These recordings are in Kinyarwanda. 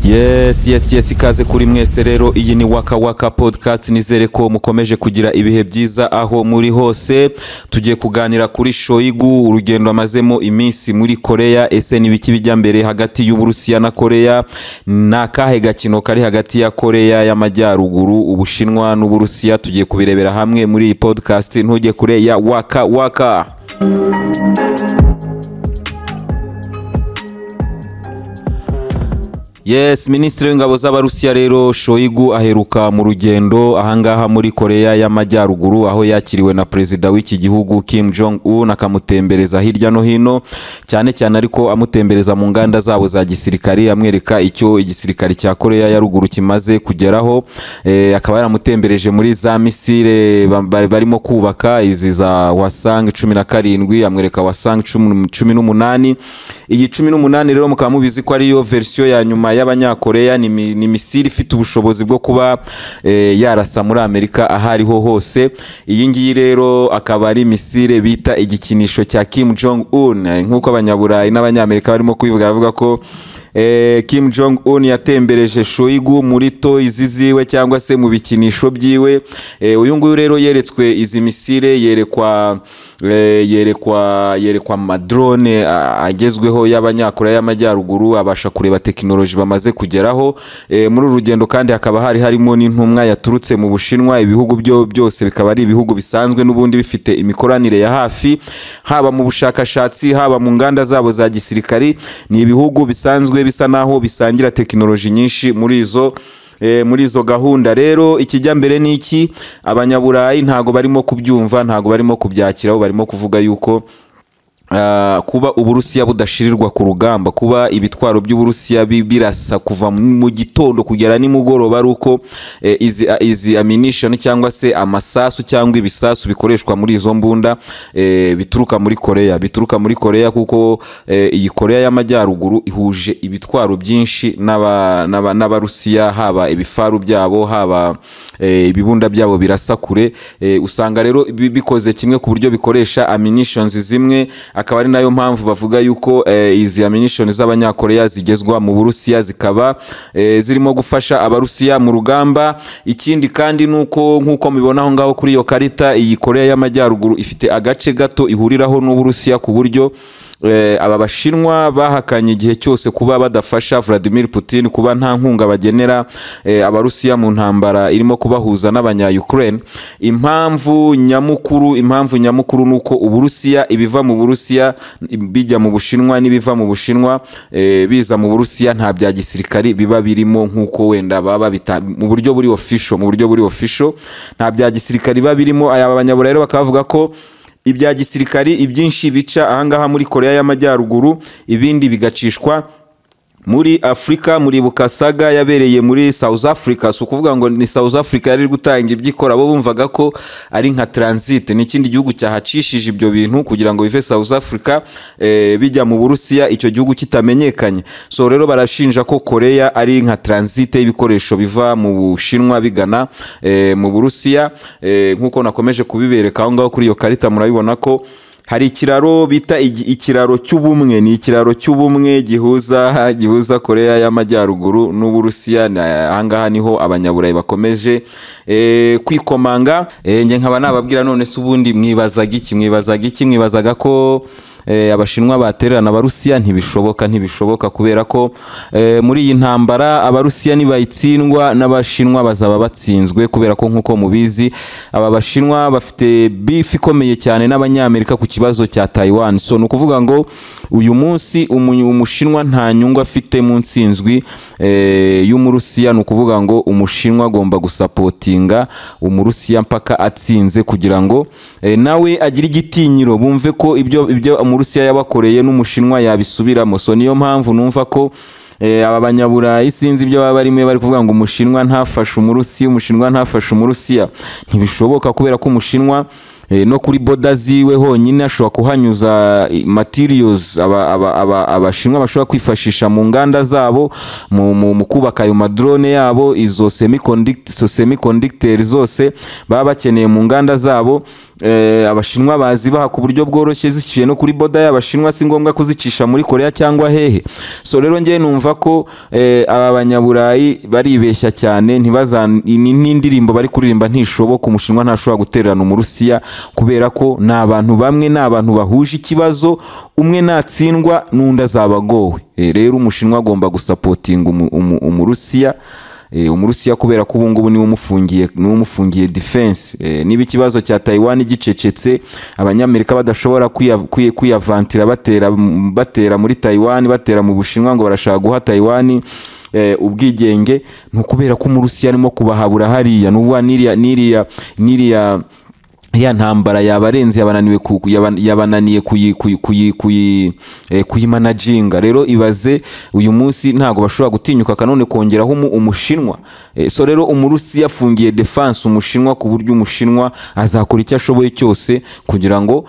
Yes, ikaze kuri mwese rero. Iyi ni Waka Waka Podcast. Nizere ko mukomeje kugira ibihe byiza aho muri hose. Tugiye kuganira kuri Shoigu, urugendo amazemo iminsi muri Korea. Ese nibiki bijya mbere hagati y'Uburusiya na Korea? Ni akahe gakino kari hagati ya Korea y'Amajyaruguru, Ubushinwa n'Uburusiya? Tugiye kubirebera hamwe muri iyi podcast. Ntujye kure ya Waka Waka. Yes, Minisitiri w'Ingabo z'Abarusiya rero Shoigu aheruka mu rugendo ahangaha muri Korea y'Amajyaruguru, aho yakiriwe na perezida w'iki gihugu Kim Jong Un, akamutembereza hirya no hino, cyane cyane ariko amutembereza mu nganda zabo za gisirikari, amwereka icyo igisirikari cya Korea ya ruguru kimaze kugeraho. Akaba yaramutembereje muri za misile barimo kubaka, izi za Hwasong 17, amwereka Hwasong 18. Iyi 18 rero mukaba mubizi ko ariyo version ya nyuma y'Abanyakoreya. Ni misile ifite ubushobozi bwo kuba yarasa muri Amerika ahariho hose. Iyi ngiyi rero akaba ari misile bita igikinisho cya Kim Jong Un, nk'uko Abanyaburayi n'Abanyamerika barimo kubivuga. Bavuga ko Kim Jong Un yatembereje Shoigu muri toys ziwe cyangwa se mu bikinisho byiwe. Uyu nguyu rero yeretswe izi misile, yerekwa amadrone agezweho y'Abanyakoreya y'Amajyaruguru, abasha kureba tekinoloji bamaze kugeraho. Muri uru rugendo kandi hakaba hari harimo n'intumwa yaturutse mu Bushinwa. Ibihugu byo byose bikaba ari ibihugu bisanzwe n'ubundi bifite imikoranire ya hafi, haba mu bushakashatsi, haba mu nganda zabo za gisirikari. Ni ibihugu bisanzwe bisa naho bisangira tekinoloji nyinshi muri izo gahunda. Rero ikijya mbere ni iki? Abanyaburayi ntago barimo kubyumva, ntago barimo kubyakiraho. Barimo kuvuga yuko kuba Uburusiya budashirirwa ku rugamba, kuba ibitwaro by'Uburusiya birasa kuva mu gitondo kugera nimugoroba, ari uko izi ammunition cyangwa se amasasu cyangwa ibisasu bikoreshwa muri izo mbunda bituruka muri Korea, bituruka muri Korea, kuko iyi Korea y'Amajyaruguru ihuje ibitwaro byinshi n'Abarusiya, haba ibifaru byabo, haba ibibunda byabo birasa kure. Usanga rero bikoze kimwe ku buryo bikoresha ammunitions zimwe. Akaba ari nayo mpamvu bavuga yuko izi ammunition z'Abanyakoreya zigezwa mu Burusiya zikaba zirimo gufasha Abarusiya mu rugamba. Ikindi kandi nuko nkuko mubibona aho ngaho kuri iyo karita, iyi Korea y'Amajyaruguru ifite agace gato ihuriraho n'Uburusiya, ku buryo aba Bashinwa bahakanye igihe cyose kuba badafasha Vladimir Putin, kuba nta nkunga bagenera Abarusiya mu ntambara irimo kubahuza n'abanya-Ukraine. Impamvu nyamukuru nuko Uburusiya, ibiva mu Burusiya bijya mu Bushinwa n'ibiva mu Bushinwa biza mu Burusiya, nta bya gisirikari biba birimo, nk'uko wenda baba mu buryo buri official, mu buryo buri official nta bya gisirikari biba birimo. Aya Abanyaburayi rero bakavuga ko ibya gisirikari ibyinshi bica ahangaha muri Korea y'Amajyaruguru, ibindi bigacishwa muri Afrika. Muribuka saga yabereye muri South Africa. Si ukuvuga ngo ni South Africa yari gutanga ibyikora, bo bumvaga ko ari nka transit, ni ikindi gihugu cyahacishije ibyo bintu kugira ngo bive South Africa bijya mu Burusiya, icyo gihugu kitamenyekanye. So rero barashinja ko Korea ari nka transit y'ibikoresho biva mu Bushinwa bigana mu Burusiya. Nkuko nakomeje kubibereka aho ngaho kuri iyo karita, murabibona ko hari ikiraro bita ikiraro cy'ubumwe. Ni ikiraro cy'ubumwe gihuza Korea y'Amajyaruguru n'Uburusiya. Ahangaha niho Abanyaburayi bakomeje kwikomanga. Njye nkaba nababwira, none se ubundi mwibazaga iki? Mwibazaga iki? Mwibazaga ko Abashinwa batererana Abarusiya? Ntibishoboka, ntibishoboka, kubera ko muri iyi ntambara Abarusiya nibayitsindwa, n'Abashinwa bazaba batsinzwe, kubera ko nk'uko mubizi aba Bashinwa bafite beef ikomeye cyane n'Abanyamerika ku kibazo cya Taiwan. So ni ukuvuga ngo uyu munsi Umushinwa nta nyungu afite mu ntsinzwi y'Umurusiya. Ni ukuvuga ngo Umushinwa agomba gusupportinga Umurusiya mpaka atsinze, kugira ngo nawe agire igitinyiro, bumve ko ibyo Umurusiya yabakoreye n'Umushinwa yabisubiramo. So niyo mpamvu numva ko aba Banyaburayi sinzi ibyo baba barimo, bari kuvuga ngo Umushinwa ntafashe Umurusiya, Umushinwa ntafashe Umurusiya. Ntibishoboka, kubera ko Umushinwa No kuri border ziwe honyine ashobora kuhanyuza materials Abashinwa bashobora kwifashisha mu nganda zabo mu kubaka ayo madrone yabo, izo semiconductor zose baba bakeneye mu nganda zabo. Abashinwa bazibaha ku buryo bworoshye ziciye no kuri border y'Abashinwa, si ngombwa kuzicisha muri Korea cyangwa hehe. So rero njye numva ko aba Banyaburayi baribeshya cyane, n'indirimbo bari kuririmba ntishoboka. Umushinwa ntashobora gutererana Umurusiya, kubera ko ni abantu bamwe, ni abantu bahuje ikibazo. Umwe natsindwa n'undi azaba agowe. Rero Umushinwa agomba gusupportinga Umurusiya, Umurusiya, kubera ko ubu ngubu niwe umufungiye defense. Niba ikibazo cya Taiwan gicecetse, Abanyamerika badashobora kwiyavantira batera muri Taiwan, batera mu Bushinwa ngo barashaka guha Taiwan ubwigenge, ni ukubera ko Umurusiya arimo kubahabura hariya. Nuvuga n'iriya ya ntambara yabarenze, yabananiye kuyimanaginga. Rero ibaze uyu munsi ntabwo bashobora gutinyuka kanone kongeraho Umushinwa. So rero Umurusiya afungiye defense Umushinwa, ku buryo Umushinwa azakora icyo ashoboye cyose kugira ngo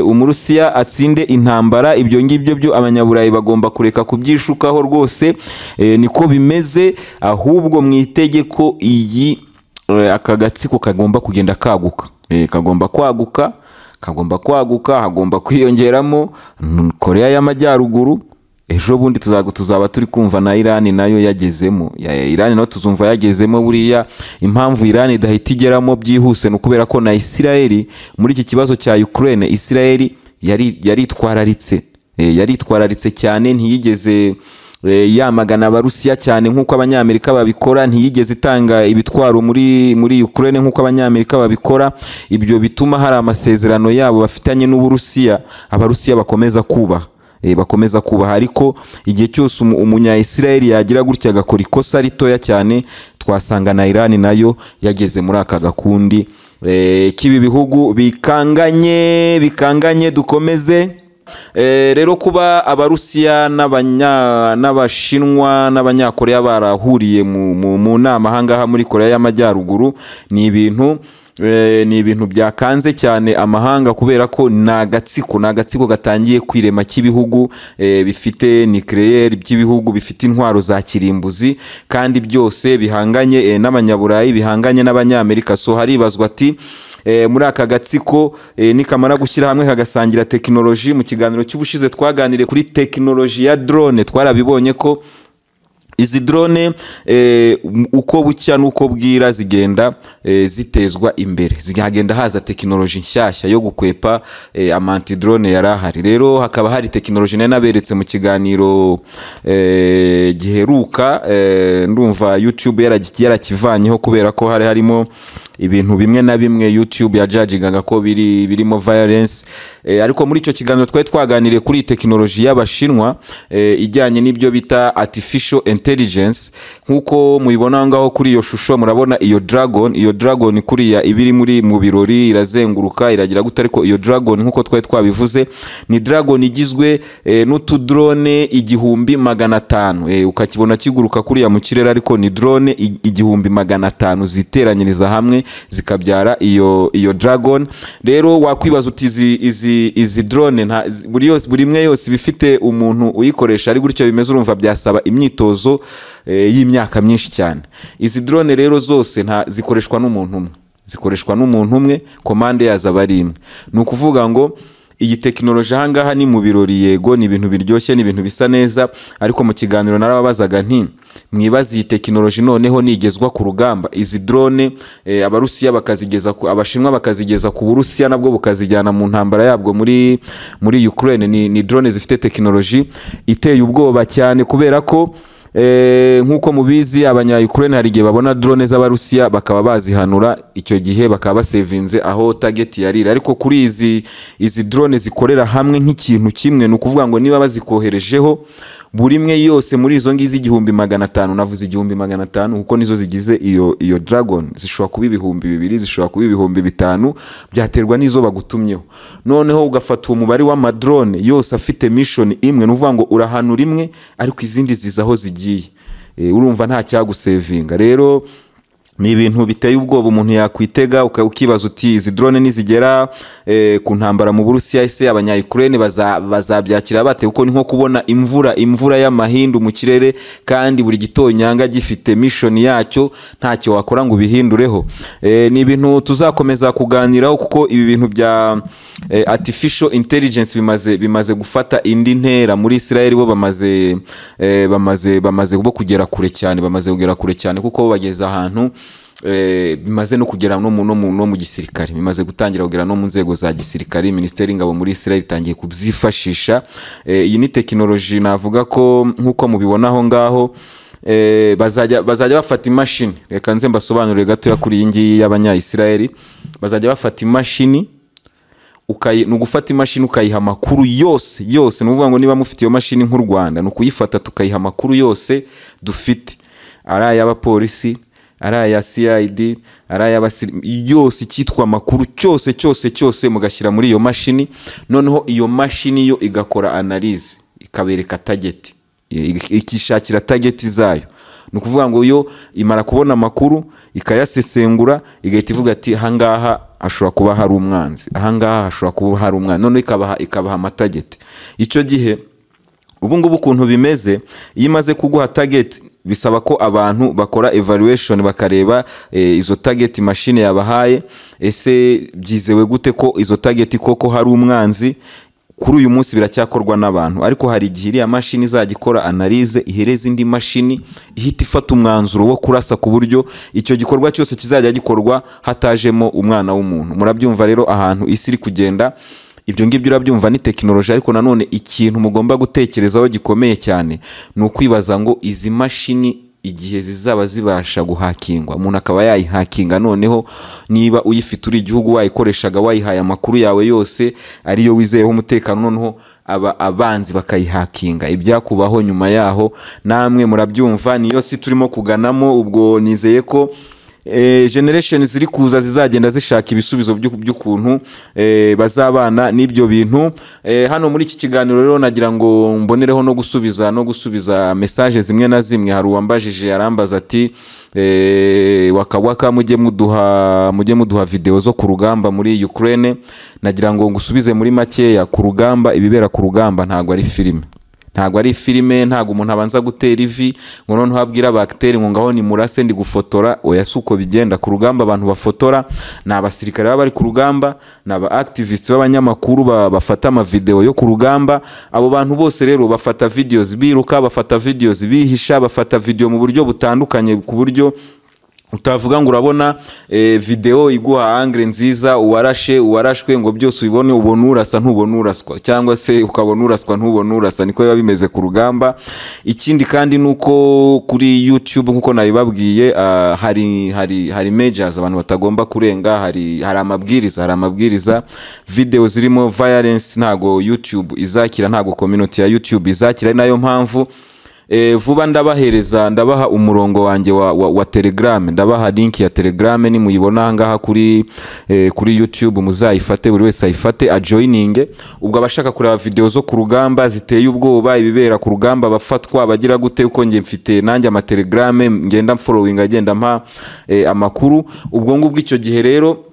Umurusiya atsinde intambara. Ibyo ngibyo byo Abanyaburayi bagomba kureka kubyishukaho rwose. Niko bimeze. Ahubwo mu itegeko iyi aka gatsiko kagomba kugenda kaguka. Kagomba kwaguka, kagomba kwaguka, hagomba kwiyongeramo Korea y'Amajyaruguru. Ejo bundi tuzaba turi kumva na Irani nayo yagezemo. Irani nayo tuzumva yagezemo. Buriya impamvu Irani idahita igeramo byihuse ni ukubera ko na Isirayeli muri iki kibazo cya Ukraine, Isirayeli yari yaritwararitse. Yaritwararitse cyane, ntiyigeze yamagana Abarusiya cyane nk'uko Abanyamerika babikora, ntiyigeze itanga ibitwaro muri Ukraine nk'uko Abanyamerika babikora. Ibyo bituma hari amasezerano yabo bafitanye n'Uburusiya, Abarusiya bakomeza kubaha. Ariko igihe cyose umunya Israel yagira gutya agakora ikosa ritoya cyane, twasanga na Iran nayo yageze muri aka gakundi k'ibi bihugu bikanganye bikanganye. Dukomeze. Rero kuba Abarusiya n'Abashinwa n'Abanyakoreya barahuriye mu nama ahangaha muri Korea y'Amajyaruguru ni ibintu byakanze cyane amahanga, kubera ko ni agatsiko gatangiye kwirema cy'ibihugu bifite nucléaire, by'ibihugu bifite intwaro za kirimbuzi, kandi byose bihanganye n'Abanyaburayi, bihanganye n'Abanyamerika. So haribazwa ati muri aka gatsiko nikamara gushyira hamwe kagasangira tekinoloji. Mu kiganiro cy'ubushize twaganiriye kuri tekinoloji ya drone, twarabibonye ko izi drone uko bucya n'uko bwira zigenda zitezwa imbere, zigenda haza tekinoloji nshyashya yo gukwepa ama anti-drone yari ahari. Rero hakaba hari tekinoloji nari naberetse mu kiganiro giheruka. Ndumva YouTube yarakivanyeho kubera ko hari harimo ibintu bimwe na bimwe YouTube yajudgingaga ko birimo violence. Ariko muri icyo kiganiro twari twaganiriye kuri iyi tekinoloji y'Abashinwa ijyanye n'ibyo bita artificial intelligence. Nk'uko mubibona aho ngaho kuri iyo shusho, murabona iyo dragon kuriya iba iri mu birori, irazenguruka, iragira gute. Ariko iyo dragon, nk'uko twari twabivuze, ni dragon igizwe n'utudrone 1500. Ukakibona kiguruka kuriya mu kirere, ariko ni drone 1500 ziteranyiriza hamwe zikabyara iyo dragon. Rero wakwibaza uti izi drone nta buri imwe yose iba ifite umuntu uyikoresha? Ari gutyo bimeze, urumva byasaba imyitozo y'imyaka myinshi cyane. Izi drone rero zose nta zikoreshwa n'umuntu umwe, zikoreshwa n'umuntu umwe, commande yazo aba ari imwe. Ni ukuvuga ngo iyi tekinoloji ahangaha ni mu birori, yego ni ibintu biryoshye, ni ibintu bisa neza, ariko mu kiganiro narababazaga nti mwibaze iyi tekinoloji noneho nigezwa ku rugamba, izi drone Abarusiya bakazigeza ku Abashinwa, bakazigeza ku Burusiya, nabwo bukazijyana mu ntambara yabwo muri Ukraine. Ni drone zifite tekinoloji iteye ubwoba cyane, kubera ko nk'uko mubizi, abanya Ukraine hari igihe babona drone z'Abarusiya bakaba bazihanura, icyo gihe bakaba basevinze aho target yarira. Ariko kuri izi drone zikorera hamwe nk'ikintu kimwe, ni ukuvuga ngo niba bazikoherejeho buri imwe yose muri izo ngizi 1500, navuze 1500 kuko nizo zigize iyo dragon, zishobora kuba 2000, zishobora kuba 5000, byaterwa n'izo bagutumyeho. Noneho ugafata uwo mubare w'amadrone yose afite mission imwe, ni ukuvuga ngo urahanura imwe ariko izindi ziza aho zigiye. Urumva nta cyagusevinga. Rero Ni ibintu biteye ubwoba umuntu yakwitega, ukibaza uti izi drone nizigera ku ntambara mu Burusiya, ese Abanya-Ukraine bazabyakira bate? Kuko ni nko kubona imvura y'amahindu mu kirere, kandi buri gitonyanga gifite mission yacyo, ntacyo wakora ngo ubihindureho. Ni ibintu tuzakomeza kuganiraho, kuko ibi bintu bya artificial intelligence bimaze gufata indi ntera. Muri Israel bo bamaze bo kugera kure cyane, bamaze kugera kure cyane, kuko bo bageze ahantu bimaze no kugera no mu gisirikare, bimaze gutangira kugera no mu nzego za gisirikare. Minisiteri y'ingabo muri Israel itangiye kubyifashisha. Iyi ni tekinoloji navuga ko, nk'uko mubibona aho ngaho, bazajya bafata imashini. Reka nze mbasobanurire gatoya kuri iyi ngiyi y'Abanya-Israel. Bazajya bafata imashini, ni ugufata imashini ukayiha amakuru yose yose. Ni ukuvuga ngo niba mufite iyo mashini nk'u Rwanda, ni ukuyifata tukayiha amakuru yose dufite, ari ay'abapolisi, ari aya CID, ari yose, icyitwa amakuru cyose cyose cyose, mugashyira muri iyo mashini. Noneho iyo mashini yo igakora analyse, ikabereka target, ikishakira target zayo. Ni ukuvuga ngo yo imara kubona amakuru, ikayasesengura, igahita ivuga ati ahangaha hashobora kuba hari umwanzi, ahangaha hashobora kuba hari umwanzi. Noneho ikabaha amatarget. Icyo gihe, ubu ngubu ukuntu bimeze, iyo imaze kuguha target, bisaba ko abantu bakora evaluation, bakareba izo target machine yabahaye, ese byizewe gute ko izo target koko hari umwanzi? Kuri uyu munsi biracyakorwa n'abantu, ariko hari igihe iriya mashini izajya ikora analyse, ihereza indi mashini, ihita ifata umwanzuro wo kurasa, ku buryo icyo gikorwa cyose kizajya gikorwa hatajemo umwana w'umuntu. Murabyumva rero ahantu isi iri kugenda. Ibyo ngibyo urabyumva ni tekinoloji, ariko nanone ikintu mugomba gutekerezaho gikomeye cyane ni ukwibaza ngo izi mashini igihe zizaba zibasha guhakingwa, umuntu akaba yayihakinga, noneho niba uyifite uri igihugu, wayikoreshaga, wayihaye amakuru yawe yose, ariyo wizeyeho umutekano, noneho aba abanzi bakayihakinga, ibyakubaho nyuma yaho namwe murabyumva. Niyo si turimo kuganamo. Ubwo nizeye ko generation ziri kuza zizagenda zishaka ibisubizo by'ukuntu bazabana n'ibyo bintu. Hano muri iki kiganiro rero nagira ngo mbonereho no gusubiza message zimwe na zimwe. Hari uwambajije, arambaza ati "Waka Waka, mujye muduha video zo ku rugamba muri Ukraine." Nagira ngo ngusubize muri makeya. Ku rugamba, ibibera ku rugamba ntabwo ari filime, ntabwo ari filime. Ntabwo umuntu abanza gutera ivi ngo noneho abwira abakiteri ngo ngaho nimurase, ndi gufotora. Oya, si uko bigenda ku rugamba. Abantu bafotora ni abasirikare baba bari ku rugamba, ni aba activists b'abanyamakuru bafata amavideo yo ku rugamba. Abo bantu bose rero bafata videos biruka, bafata videos bihisha, bafata video mu buryo butandukanye, ku buryo utavuga ngo urabona video iguha angle nziza, uwarashe, uwarashwe, ngo byose ubibone. Ubona urasa, ntubona uraswa, cyangwa se ukabona uraswa, ntubona urasa. Niko biba bimeze ku rugamba. Ikindi kandi ni uko kuri YouTube, nkuko nabibabwiye, hari measures abantu batagomba kurenga, hari amabwiriza. Video zirimo violence ntago YouTube izakira, ntago community ya YouTube izakira. Ari nayo mpamvu vuba ndabahereza, ndabaha umurongo wanjye wa Telegram, ndabaha link ya Telegram. Nimuyibona ahangaha kuri YouTube, muzayifate, buri wese ayifate, ajoininge. Ubwo abashaka kureba video zo ku rugamba ziteye ubwoba, ibibera ku rugamba, bafatwa, bagira gute, uko njye mfite nanjye ama Telegram ngenda following, agenda mpa amakuru. Ubwo ngubwo icyo gihe rero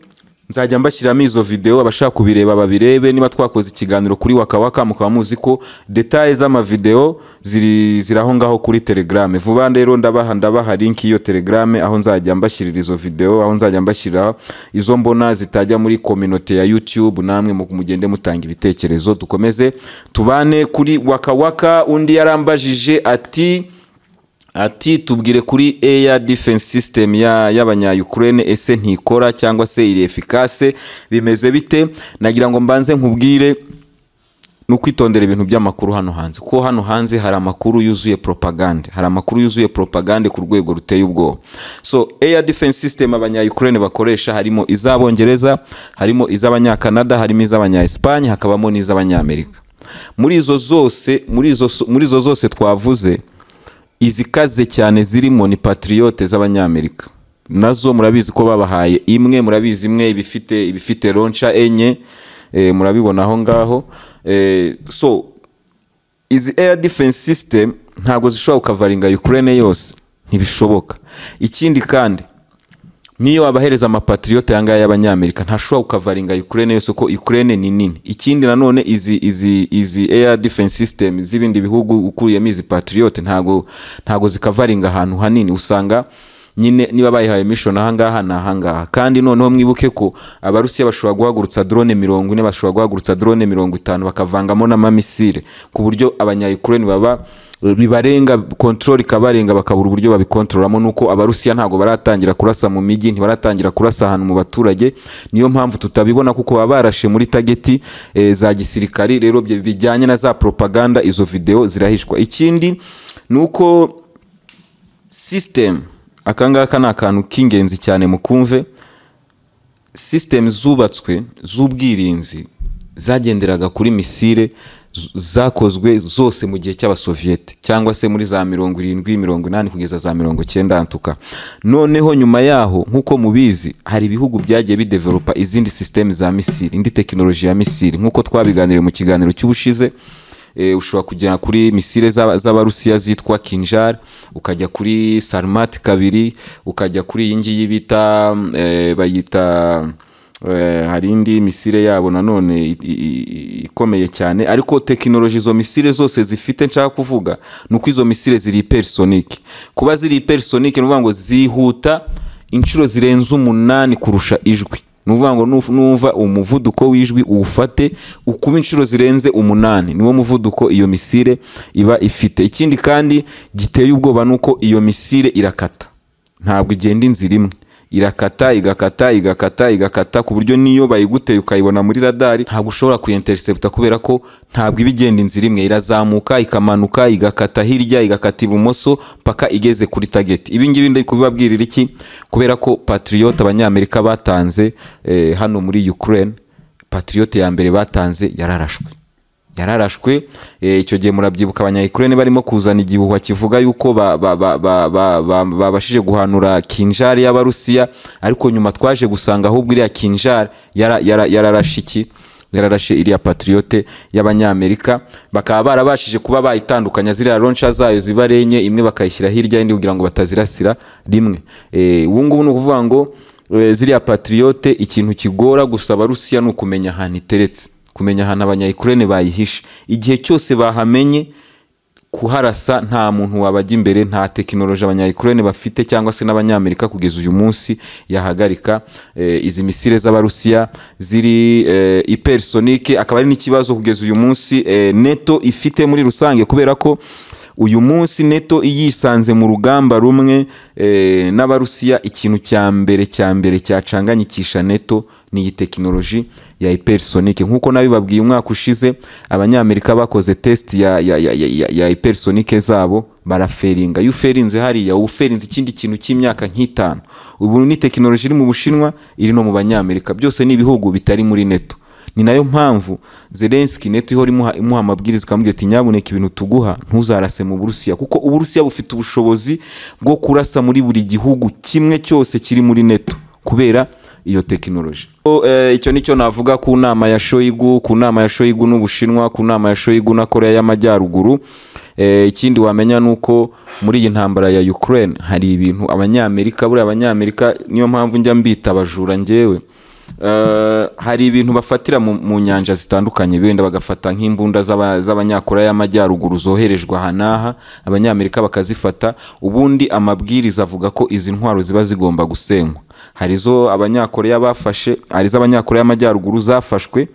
nzajya mbashyiramo izo video, abashaka kubireba babirebe. Niba twakoze ikiganiro kuri Waka Waka, mukaba muzi ko détails z'amavideo ziri aho ngaho kuri Telegram. Vuba rero ndabaha link y'iyo Telegram, aho nzajya mbashyirira izo video, aho nzajya mbashyirira izo mbona zitajya muri community ya YouTube. Namwe mugende mutanga ibitekerezo, dukomeze tubane kuri Waka Waka. Undi yarambajije ati "Tubwire kuri air defense system y'abanya Ukraine, ese ntikora cyangwa se iri efficace, bimeze bite?" Nagira ngo mbanze nkubwire ni ukwitondera ibintu by'amakuru hano hanze, kuko hano hanze hari amakuru yuzuye propagande, hari amakuru yuzuye propagande ku rwego ruteye ubwoba. So air defense system abanya Ukraine bakoresha, harimo iz'Abongereza, harimo iz'Abanyakanada, harimo iz'abanya Espagne, hakabamo n'iz'Abanyamerika. Muri izo zose twavuze, izikaze cyane zirimo ni Patriot z'Abanyamerika. Nazo murabizi ko babahaye imwe, murabizi imwe ibifite launcher enye, murabibona aho ngaho. So izi air defense system ntabwo zishobora gukavaringa Ukraine yose, ntibishoboka. Ikindi kandi Niyo wabahereza amapatriote aya ngaya y'Abanyamerika, ntashobora gukavaringa Ukraine yose, ko Ukraine ni nini. Ikindi nanone, izi air defense system z'ibindi bihugu, ukuyemo izi Patriot, ntago zikavaringa ahantu hanini. Usanga nyine niba bayihaye mission ahangaha ni ahangaha. Kandi noneho mwibuke ko Abarusiya bashobora guhagurutsa drone 40, bashobora guhagurutsa drone 50, bakavangamo n'amamisire, ku buryo Abanya-Ukraine baba bibarenga, control ikabarenga, bakabura uburyo babikontororamo. Nuko Abarusiya ntabwo baratangira kurasa mu mijyi, ntibaratangira kurasa ahantu mu baturage. Niyo mpamvu tutabibona, kuko baba barashe muri target za gisirikari. Rero bijyanye na za propaganda, izo video zirahishwa. Ikindi ni uko system, akangaka ni akantu k'ingenzi cyane mukumve, system zubatswe z'ubwirinzi zagenderaga kuri misile zakozwe zose mu gihe cy'Abasoviyete, cyangwa se muri za 70, 80 kugeza za 90 antuka. Noneho nyuma yaho, nk'uko mubizi, hari ibihugu byagiye bidevelopa izindi system za misile, indi tekinoloji ya misile, nk'uko twabiganiriye mu kiganiro cy'ubushize. Ushobora kugera kuri misile z'Abarusiya zitwa Kinjal, ukajya kuri Sarmat 2, ukajya kuri iyi ngiyi bita bayita hari indi misile yabo nanone ikomeye cyane. Ariko tekinoloji izo misile zose zifite, nshaka kuvuga, ni uko izo misile ziri hypersonic. Kuba ziri hypersonic ni ukuvuga ngo zihuta inshuro zirenze 8 kurusha ijwi. Ni ukuvuga ngo numva umuvuduko w'ijwi, uwufate ukuba inshuro zirenze 8, niwo muvuduko iyo misile iba ifite. Ikindi kandi giteye ubwoba ni uko iyo misile irakata, ntabwo igenda inzira imwe, irakata, igakata, igakata, igakata, ku buryo niyo bayiguteye ukayibona muri radari, ntabwo ushobora kuyintercepta, kubera ko ntabwo iba igenda inzira imwe. Irazamuka, ikamanuka, igakata hirya, igakata ibumoso, paka igeze kuri target. Ibi ngibi ndi kubibabwirira iki? Kubera ko Patriot Abanyamerika batanze hano muri Ukraine, Patriot ya mbere batanze yararashwe. Icyo gihe murabyibuka, Abanya-Ukraine barimo kuzana igihuha kivuga yuko babashije guhanura Kinjal y'Abarusiya, ariko nyuma twaje gusanga ahubwo iriya Kinjal yararashe iki? Yararashe iriya Patriote y'Abanyamerika, bakaba barabashije kuba bayitandukanya ziriya launcher zayo ziba ari enye, imwe bakayishyira hirya y'indi kugira ngo batazirasira rimwe. Ubu ngubu ni ukuvuga ngo ziriya Patriote, ikintu kigora gusa Abarusiya ni ukumenya ahantu iteretse, kumenya ahantu Abanya-Ukraine bayihishe. Igihe cyose bahamenye kuharasa, nta muntu wabajya imbere, nta tekinoloji Abanya-Ukraine bafite cyangwa se n'Abanyamerika kugeza uyu munsi yahagarika izi misile z'Abarusiya ziri hypersonic. Akaba ari n'ikibazo kugeza uyu munsi NATO ifite muri rusange, kubera ko uyu munsi NATO iyisanze mu rugamba rumwe n'Abarusiya, ikintu cya mbere cyacanganyikisha NATO ni iyi tekinoloji ya hypersonic. Nk'uko nabibabwiye umwaka ushize, Abanyamerika bakoze test ya hypersonic zabo, baraferinga. Iyo uferinze hariya, uba uferinze ikindi kintu cy'imyaka nk'itanu. Ubu ni tekinoloji iri mu Bushinwa, iri no mu Banyamerika, byose ni ibihugu bitari muri NATO. Ni nayo mpamvu Zelensky NATO ihora imuha amabwiriza, ikamubwira ati: "Nyabuneka, ibintu tuguha ntuzarase mu Burusiya," kuko Uburusiya bufite ubushobozi bwo kurasa muri buri gihugu kimwe cyose kiri muri NATO kubera iyo tekinoloji. Icyo nicyo navuga ku nama ya Shoigu, ku nama ya Shoigu n'Ubushinwa, ku nama ya Shoigu na Korea y'Amajyaruguru. Ikindi wamenya ni uko muri iyi ntambara ya Ukraine hari ibintu Abanyamerika, buriya Abanyamerika niyo mpamvu njya mbita abajura njyewe, hari ibintu bafatira mu nyanja zitandukanye, wenda bagafata nk'imbunda z'Abanyakoreya y'Amajyaruguru zoherejwe aha n'aha, Abanyamerika bakazifata. Ubundi amabwiriza avuga ko izi ntwaro ziba zigomba gusenywa. Hari izo Abanyakoreya bafashe, hari iz'Abanyakoreya y'Amajyaruguru zafashwe.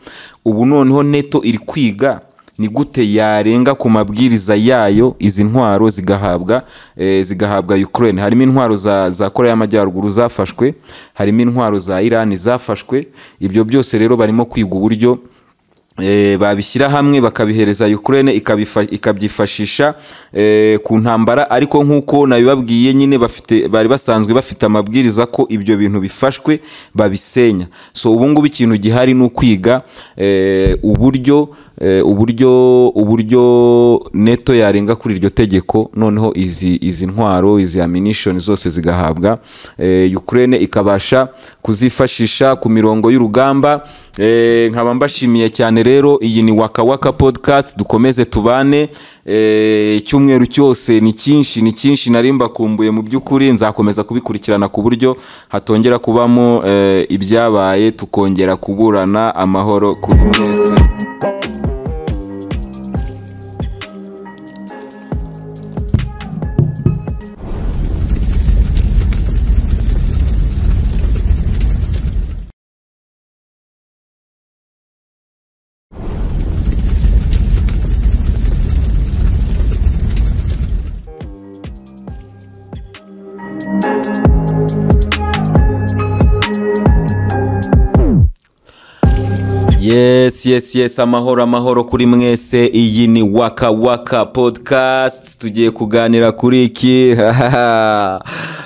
Ubu noneho NATO iri kwiga ni gute yarenga ku mabwiriza yayo, izi ntwaro zigahabwa Ukraine. Harimo intwaro za Korea y'Amajyaruguru zafashwe, harimo intwaro za Iran zafashwe. Ibyo byose rero barimo kwiga uburyo babishyira hamwe, bakabihereza Ukraine, ikabyifashisha ku ntambara. Ariko nk'uko nabibabwiye nyine, bafite, bari basanzwe bafite amabwiriza ko ibyo bintu bifashwe babisenya. So ubu ngubu ikintu gihari ni ukwiga uburyo NATO yarenga kuri iryo tegeko, noneho izi ntwaro, izi ammunition zose zigahabwa Ukraine, ikabasha kuzifashisha ku mirongo y'urugamba. Nkaba mbashimiye cyane rero. Iyi ni Waka Waka Podcast, dukomeze tubane icyumweru cyose. Ni cyinshi, ni cyinshi nari mbakumbuye mu by'ukuri. Nzakomeza kubikurikirana ku buryo hatongera kubamo ibyabaye, tukongera kuburana. Amahoro kuri mwese. Yes, amahoro, amahoro kuri mwese. Iyi ni Waka Waka Podcast. Tugiye kuganira kuri iki.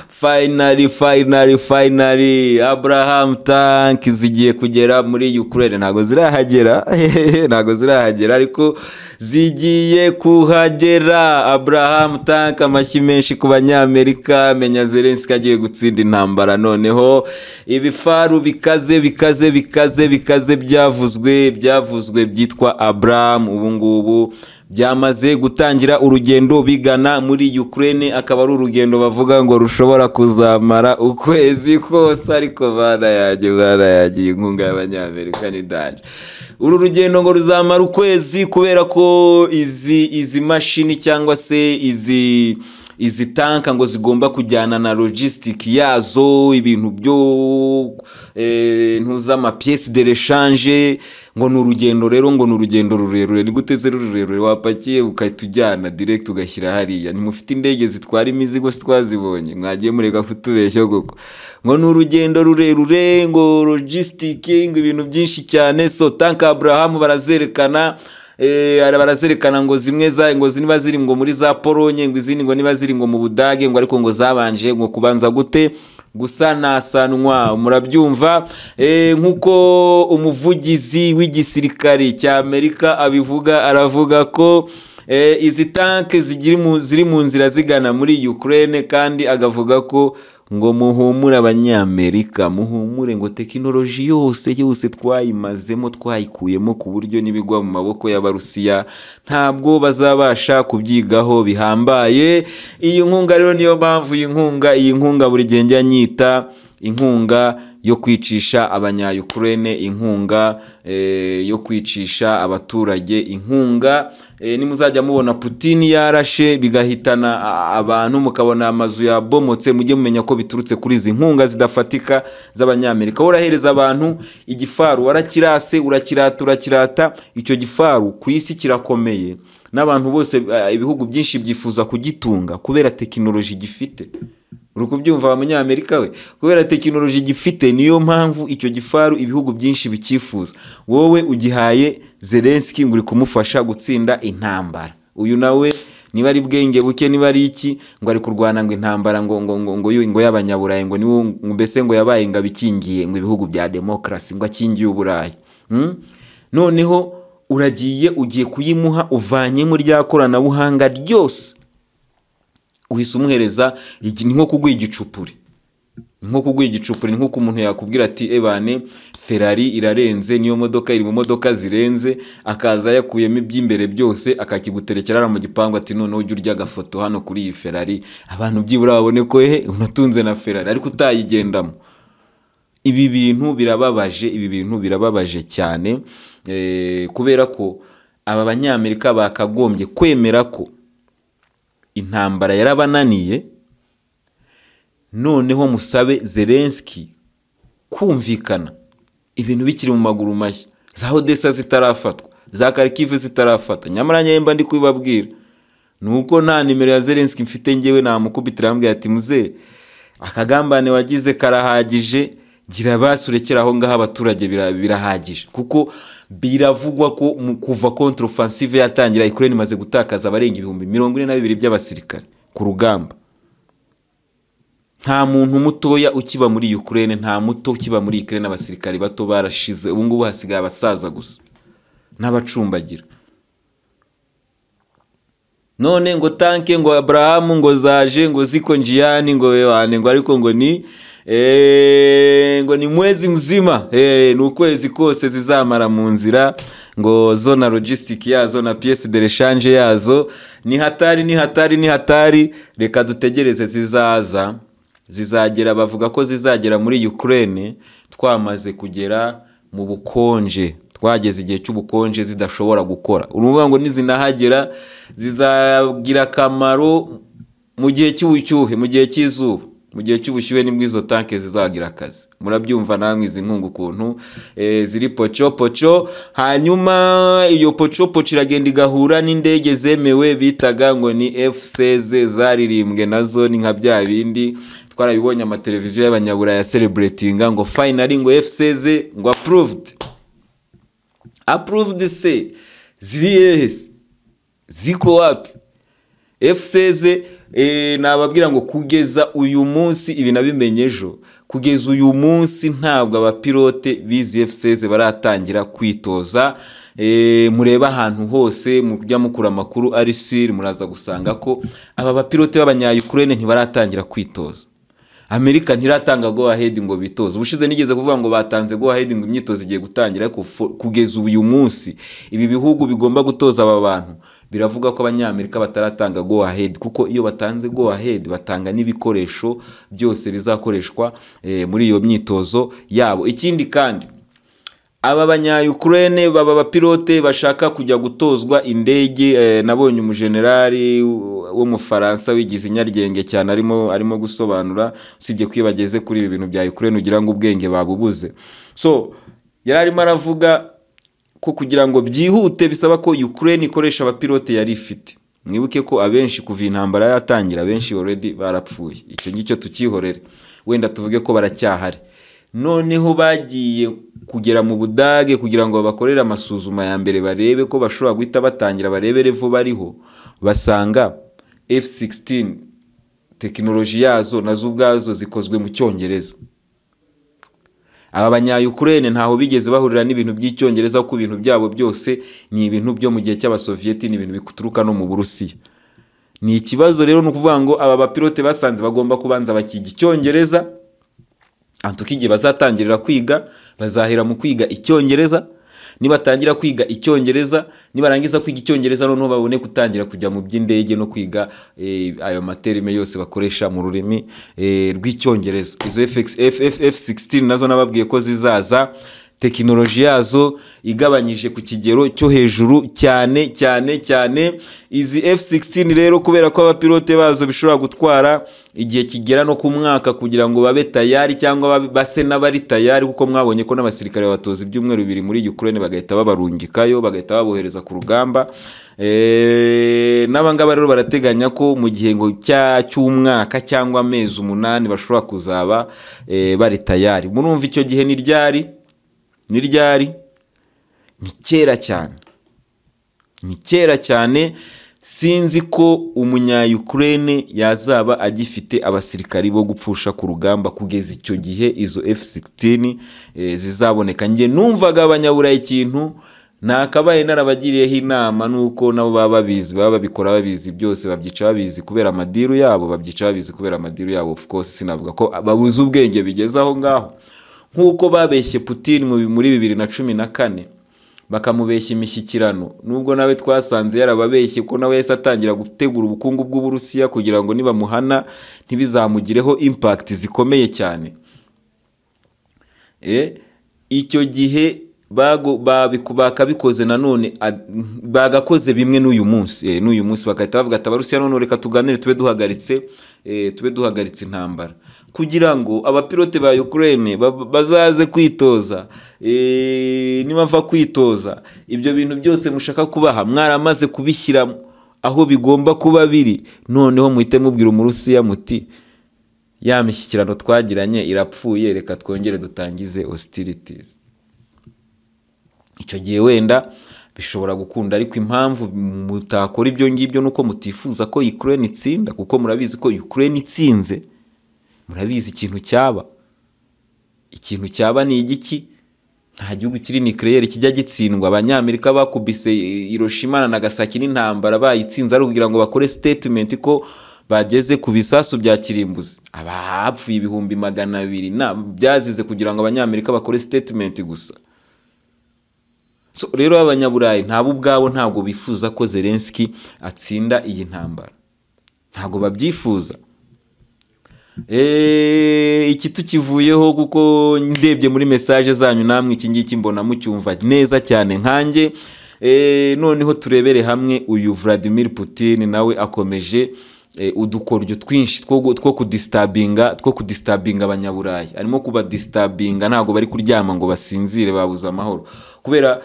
Finally, finally, finally, Abrams tank zigiye kugera muri Ukraine. Ntabwo zirahagera, ntabwo zirahagera, ariko zigiye kuhagera. Abrams tank, amashyi menshi ku Banyamerika. Menya Zelensky agiye gutsinda intambara noneho. Ibifaru bikaze, bikaze, bikaze, bikaze, byavuzwe, byavuzwe, byitwa Abrams, ubu ngubu byamaze gutangira urugendo bigana muri Ukraine. Akaba ari urugendo bavuga ngo rushobora kuzamara ukwezi kose. Ariko bana yanjye, bana yanjye, inkunga y'Abanyamerika ni danger. Uru rugendo ngo ruzamara ukwezi kubera ko izi mashini cyangwa se izi tanka ngo zigomba kujyana na logistic yazo, ibintu byo ntuza ama pièces de rechange. Ngo ni urugendo rero, ngo ni urugendo rurerure. Ni gute se rurerure wapakiye ukahita ujyana direct ugashyira hariya? Ntimufite indege zitwara imizigo se twazibonye? Mwagiye mureka kutubeshya koko. Ngo ni urugendo rurerure, ngo logistic, ngo ibintu byinshi cyane. So tank Abrams barazerekana, barazerekana ngo zimwe za ngo niba ziri ngo muri za Polonye, ngo izindi ngo niba ziri ngo mu Budage, ngo ariko ngo zabanje ngo kubanza gute gusanasanwa, murabyumva. Nkuko umuvugizi w'igisirikari cya Amerika abivuga, aravuga ko izi tank ziri mu nzira zigana muri Ukraine, kandi agavuga ko ngo muhumure Abanyamerika, muhumure, ngo tekinoloji yose yose twayimazemo, twayikuyemo, ku buryo n'ibigwa mu maboko y'Abarusiya ntabwo bazabasha kubyigaho bihambaye. Iyi nkunga rero, niyo mpamvu iyi nkunga buri gihe njya nyita inkunga yo kwicisha Abanya-Ukraine, inkunga yo kwicisha abaturage, inkunga nimuzajya mubona Putin yarashe bigahitana abantu, mukabona amazu yabomotse, mujye mumenya ko biturutse kuri izi nkunga zidafatika z'Abanyamerika. Wowe urahereza abantu igifaru, warakirase, urakirata, urakirata. Icyo gifaru ku isi kirakomeye, n'abantu bose, ibihugu byinshi byifuza kugitunga kubera tekinoloji gifite. Uri kubyumva wa Munyamerika we? Kubera tekinoloji gifite, niyo mpamvu icyo gifaru ibihugu byinshi bikifuza. Wowe ugihaye Zelensky ngo uri kumufasha gutsinda intambara. Uyu nawe niba ari bwenge buke, niba ari iki, ngo ari kurwana ngo intambara ngo y'Abanyaburayi, ngo niwo mbese ngo yabaye ingabo ikingiye ngo ibihugu bya demokarasi, ngo akingiye Uburayi. Noneho uragiye, ugiye kuyimuha, uvanyemo rya koranabuhanga ryose, uhise umuhereza ni nko kuguha igicupuri, ni nko kuguha igicupuri. Ni nk'uko umuntu yakubwira ati: "Ebane, Ferrari irarenze, niyo modoka iri mu modoka zirenze," akaza yakuyemo iby'imbere byose, akakiguterekera hariya mu gipangu, ati: "Noneho ujye urya agafoto hano kuri iyi Ferrari, abantu byibura babone ko ehe unatunze na Ferrari," ariko utayigendamo. Ibi bintu birababaje, ibi bintu birababaje cyane, kubera ko aba Banyamerika bakagombye kwemera ko intambara yarabananiye. Noneho musabe Zelensky kumvikana ibintu bikiri mu maguru mashya, za Odessa zitarafatwa, za Kharkiv zitarafata. Nyamara nyemba ndi kubibabwira nuko nta nimero ya Zelensky mfite. Ngewe namukubitira ambwira ati: "Muze, akagambane wagize karahagije, gira basi urekere aho ngaho abaturage, birahagije." Kuko biravugwa ko kuva contre offensive yatangira, Ukraine imaze gutakaza abarenga 42,000 by'abasirikare ku rugamba. Nta muntu mutoya ukiba muri Ukraine, nta muto ukiba muri Ukraine. Abasirikare bato barashize, ubu ngubu hasigaye abasaza gusa n'abacumbagira. None ngo tanke ngo Abrams ngo zaje ngo ziko njiani, ngo wewane, ngo ariko ngo ni Ngo ni mwezi mzima, ni ukwezi kose zizamara mu nzira, ngo zo na logistic yazo na pièce de rechange yazo. Ni hatari, ni hatari, ni hatari. Reka dutegereze zizaza, zizagera, bavuga ko zizagera muri Ukraine twamaze kugera mu bukonje, twageze igihe cy'ubukonje zidashobora gukora. Urumva ngo nizinahagera zizagira akamaro mu gihe cy'ubushyuhe, mu gihe cy'izuba, mu gihe cy'ubushyuhe nibwo izo tanke zizagira akazi. Murabyumva namwe izi nkunga ukuntu ziri poco poco. Hanyuma iyo poco poco iragenda igahura n'indege zemewe bitaga ngo ni F-16, zaririmbwe nazo. Ni nka bya bindi twarabibonye, amateleviziyo y'Abanyaburayi ya celebratinga ngo finally ngo F-16 ngo approved. Approved se ziri hehe se? Ziko wapi F-16? Nababwira ngo kugeza uyu munsi, ibi nabimenye ejo, kugeza uyu munsi ntabwo abapilote bizi F-16 baratangira kwitoza. Murebe ahantu hose mujya mukura amakuru ari siri, muraza gusanga ko aba bapilote b'Abanya-Ukraine ntibaratangira kwitoza. Amerika ntiratanga go ahead ngo bitoze. Ubushize nigeze kuvuga ngo batanze go ahead, ngo imyitozo igiye gutangira, ariko kugeza uyu munsi ibi bihugu bigomba gutoza aba bantu biravuga ko Abanyamerika bataratanga go ahead, kuko iyo batanze go ahead batanga n'ibikoresho byose bizakoreshwa muri iyo myitozo yabo. Ikindi kandi, aba banya-Ukraine baba abapilote bashaka kujya gutozwa indege, nabonye umujenerali w'Umufaransa wigize inyaryenge cyane arimo gusobanura, usibye ko iyo bageze kuri ibi bintu bya Ukraine ugira ngo ubwenge babubuze. So yari arimo aravuga ko kugira ngo byihute bisaba ko Ukraine ikoresha abapilote yari ifite. Mwibuke ko abenshi kuva intambara yatangira, abenshi already barapfuye. Icyo ngicyo tukihorere, wenda tuvuge ko baracyahari. Noneho bagiye kugera mu Budage kugira ngo babakorere amasuzuma ya mbere, barebe ko bashobora guhita batangira, barebe level bariho, basanga F16 tekinoloji yazo nazo ubwazo zikozwe mu Cyongereza. Aba banya-Ukraine ntaho bigeze bahurira n'ibintu by'Icyongereza, kuko ibintu byabo byose ni ibintu byo mu gihe cy'Abasoviyeti, ni ibintu bituruka no mu Burusiya. Ni ikibazo rero. Ni ukuvuga ngo aba bapilote basanze bagomba kubanza bakiga Icyongereza. Antuka igihe bazatangirira kwiga, bazahera mu kwiga Icyongereza. Nibatangira kwiga Icyongereza, nibarangiza kwiga Icyongereza, noneho babone gutangira kujya mu by'indege no kwiga ayo ma termes yose bakoresha mu rurimi rw'Icyongereza. Izo FX, FF, F16 nazo nababwiye ko zizaza tekinoloji yazo igabanyije ku kigero cyo hejuru cyane cyane cyane. Izi F16 rero, kubera ko abapilote bazo bishobora gutwara igihe kigera no ku mwaka kugira ngo babe tayari cyangwa base n'abari tayari, kuko mwabonye ko n'abasirikare babatoza ibyumweru 2 muri Ukraine bagahita babarungikayo, bagahita babohereza ku rugamba. N'abangaba rero barateganya ko mu gihe ngo cy'umwaka cyangwa amezi 8 bashobora kuzaba bari tayari. Murumva icyo gihe ni ryari? Ni ryari? Ni kera cyane, ni kera cyane. Sinzi ko Umunya-Ukraine yazaba agifite abasirikari bo gupfusha ku rugamba kugeza icyo gihe izo F16 zizaboneka. Njye numvaga Abanyaburayi ikintu nakabaye narabagiriyeho inama, nuko nabo baba babizi, baba babikora babizi, byose babyica babizi kubera ama deal yabo, babyica babizi kubera ama deal yabo. Of course sinavuga ko babuze ubwenge bigeze aho ngaho, nk'uko babeshye Putin muri 2014 bakamubeshya imishyikirano, nubwo nawe twasanze yarababeshye, ko nawe yahise atangira gutegura ubukungu bw'Uburusiya kugira ngo nibamuhana ntibizamugireho impact zikomeye cyane. Icyo gihe bakabikoze nanone, bagakoze bimwe n'uyu munsi, n'uyu munsi bagahita bavuga ati: "Abarusiya, none reka tuganire, tube duhagaritse intambara kugira ngo abapilote ba Ukraine bazaze kwitoza. Nibava kwitoza, ibyo bintu byose mushaka kubaha mwaramaze kubishyira aho bigomba kuba biri, noneho muhite mubwira Umurusiya muti ya mishyikirano twagiranye irapfuye, reka twongere dutangize hostilities." Icyo gihe wenda bishobora gukunda, ariko impamvu mutakora ibyo ngibyo nuko mutifuza ko Ukraine itsinda, kuko murabizi ko Ukraine itsinze, murabizi ikintu cyaba. Ikintu cyaba ni igiki? Nta gihugu kiri nucléaire kijya gitsindwa. Abanyamerika bakubise Hiroshima na Nagasaki n'intambara bayitsinze ari ukugira ngo bakore statement ko Bageze ku bisasu bya kirimbuzi, abapfuye 200,000 na byazize kugira ngo Abanyamerika bakore statement gusa. So rero Abanyaburayi ntabo ubwabo ntabwo bifuza ko Zelensky atsinda iyi ntambara, ntabwo babyifuza. Iki tukivuyeho, kuko ndebye muri message zanyu namwe iki ngiki mbona mucyumva neza cyane nkanjye. Noneho turebere hamwe uyu Vladimir Putin, nawe akomeje udukoryo twinshi two kudisturbinga Abanyaburayi. Arimo kubadisturbinga, ntabwo bari kuryama ngo basinzire, babuze amahoro kubera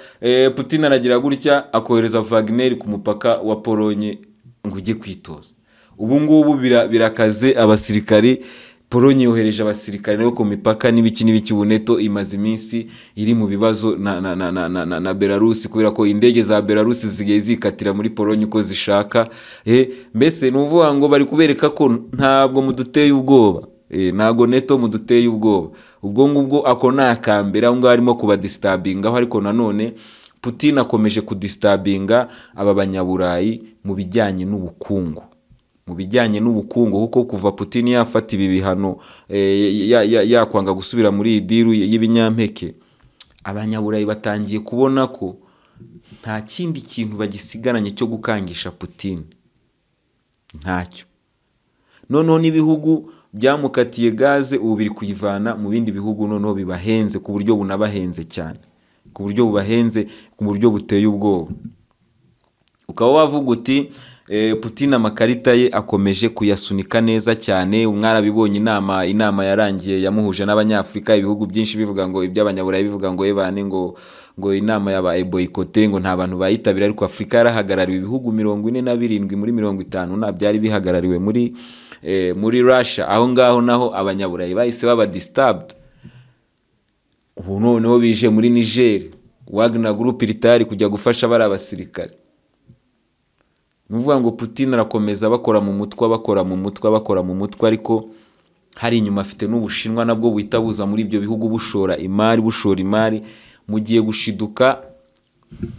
Putin aragira gutya akohereza Wagner ku mupaka wa Polonye ngo ujye kwitoza. Ubu ngubu birakaze, abasirikari, Polonye yohereje abasirikari nabo ku mipaka n'ibiki n'ibiki. Ubu NATO imaze iminsi iri mu bibazo na Belarus, kubera ko indege za Belarus zisigaye zikatira muri Polonye uko zishaka. Mbese ni ukuvuga ngo bari kubereka ko ntabwo muduteye ubwoba, ntabwo NATO muduteye ubwoba. Ubwo ngubwo ako ni akambere aho ngaho arimo kubadisturbingaho. Ariko nanone Putin akomeje kudisturbinga aba Banyaburayi mu bijyanye n'ubukungu, kuko kuva Putin yafata ibi bihano, yakwanga gusubira muri iyi deal y'ibinyampeke, Abanyaburayi batangiye kubona ko nta kindi kintu bagisigaranye cyo gukangisha Putin, ntacyo. Noneho n'ibihugu byamukatiye gaze ubu biri kuyivana mu bindi bihugu, noneho bibahenze ku buryo bunabahenze cyane, ku buryo bubahenze, ku buryo buteye ubwoba. Ukaba wavuga uti Putin amakarita ye akomeje kuyasunika neza cyane. Mwarabibonye, inama yarangiye yamuhuje n'Abanyafurika, ibihugu byinshi bivuga ngo, iby'Abanyaburayi bivuga ngo ebane, ngo inama yabaye boycott, ngo nta bantu bayitabira, ariko Afurika yarahagarariwe. Ibihugu 47 muri 50 nta byari bihagarariwe muri Russia. Aho ngaho naho Abanyaburayi bahise baba disturbed. Ubu noneho bije muri Niger, Wagner Group iri tayari kujya gufasha bari abasirikare. Ni ukuvuga ngo Putin arakomeza bakora mu mutwe, bakora mu mutwe, bakora mu mutwe, ariko hari inyuma afite n'Ubushinwa nabwo buhita buza muri ibyo bihugu bushora imari. Mugiye gushiduka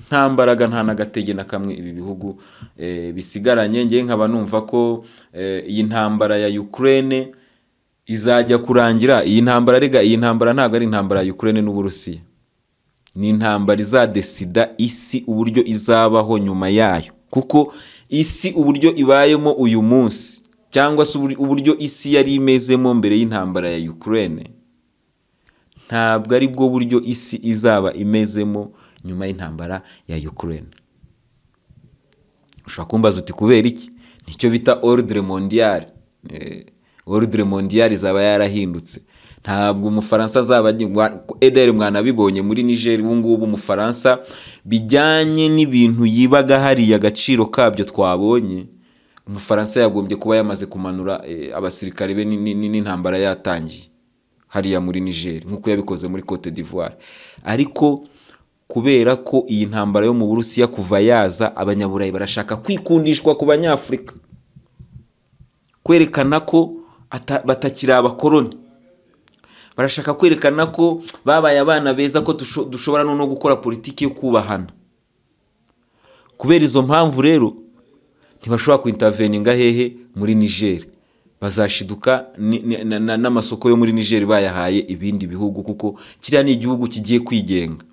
nta mbaraga, nta n'agatege na kamwe ibi bihugu bisigaranye. Ngewe nkaba numva ko iyi ntambara ya Ukraine izajya kurangira. Iyi ntambara rega, iyi ntambara ntabwo ari intambara ya Ukraine n'Uburusiya, ni intambara izadecida isi uburyo izabaho nyuma yayo, kuko isi uburyo ibayemo uyu munsi, cyangwa se uburyo isi yari imezemo mbere y'intambara ya Ukraine, ntabwo ari bwo buryo isi izaba imezemo nyuma y'intambara ya Ukraine. Ushobora kumbaza uti kubera iki? Nicyo bita ordre mondial. Ordre mondial izaba yarahindutse. Ntabwo Umufaransa azaba ederi. Mwanabibonye muri Niger, ubu ngubu Umufaransa bijyanye n'ibintu yibaga hariya, agaciro kabyo twabonye, Umufaransa yagombye kuba yamaze kumanura abasirikare be n'intambara yatangiye hariya muri Niger, nk'uko yabikoze muri Cote d'Ivoire. Ariko kubera ko iyi ntambara yo mu Burusiya kuva yaza, Abanyaburayi barashaka kwikundishwa ku Banyafurika, kwerekana ko batakiri abakoroni, barashaka kwerekana ko babaye abana beza, ko dushobora no gukora politiki yo kubahana. Kubera izo mpamvu rero ntibashobora kwinterveninga hehe? Muri Niger. Bazashiduka n'amasoko yo muri Niger bayahaye ibindi bihugu, kuko kiriya ni igihugu kigiye kwigenga.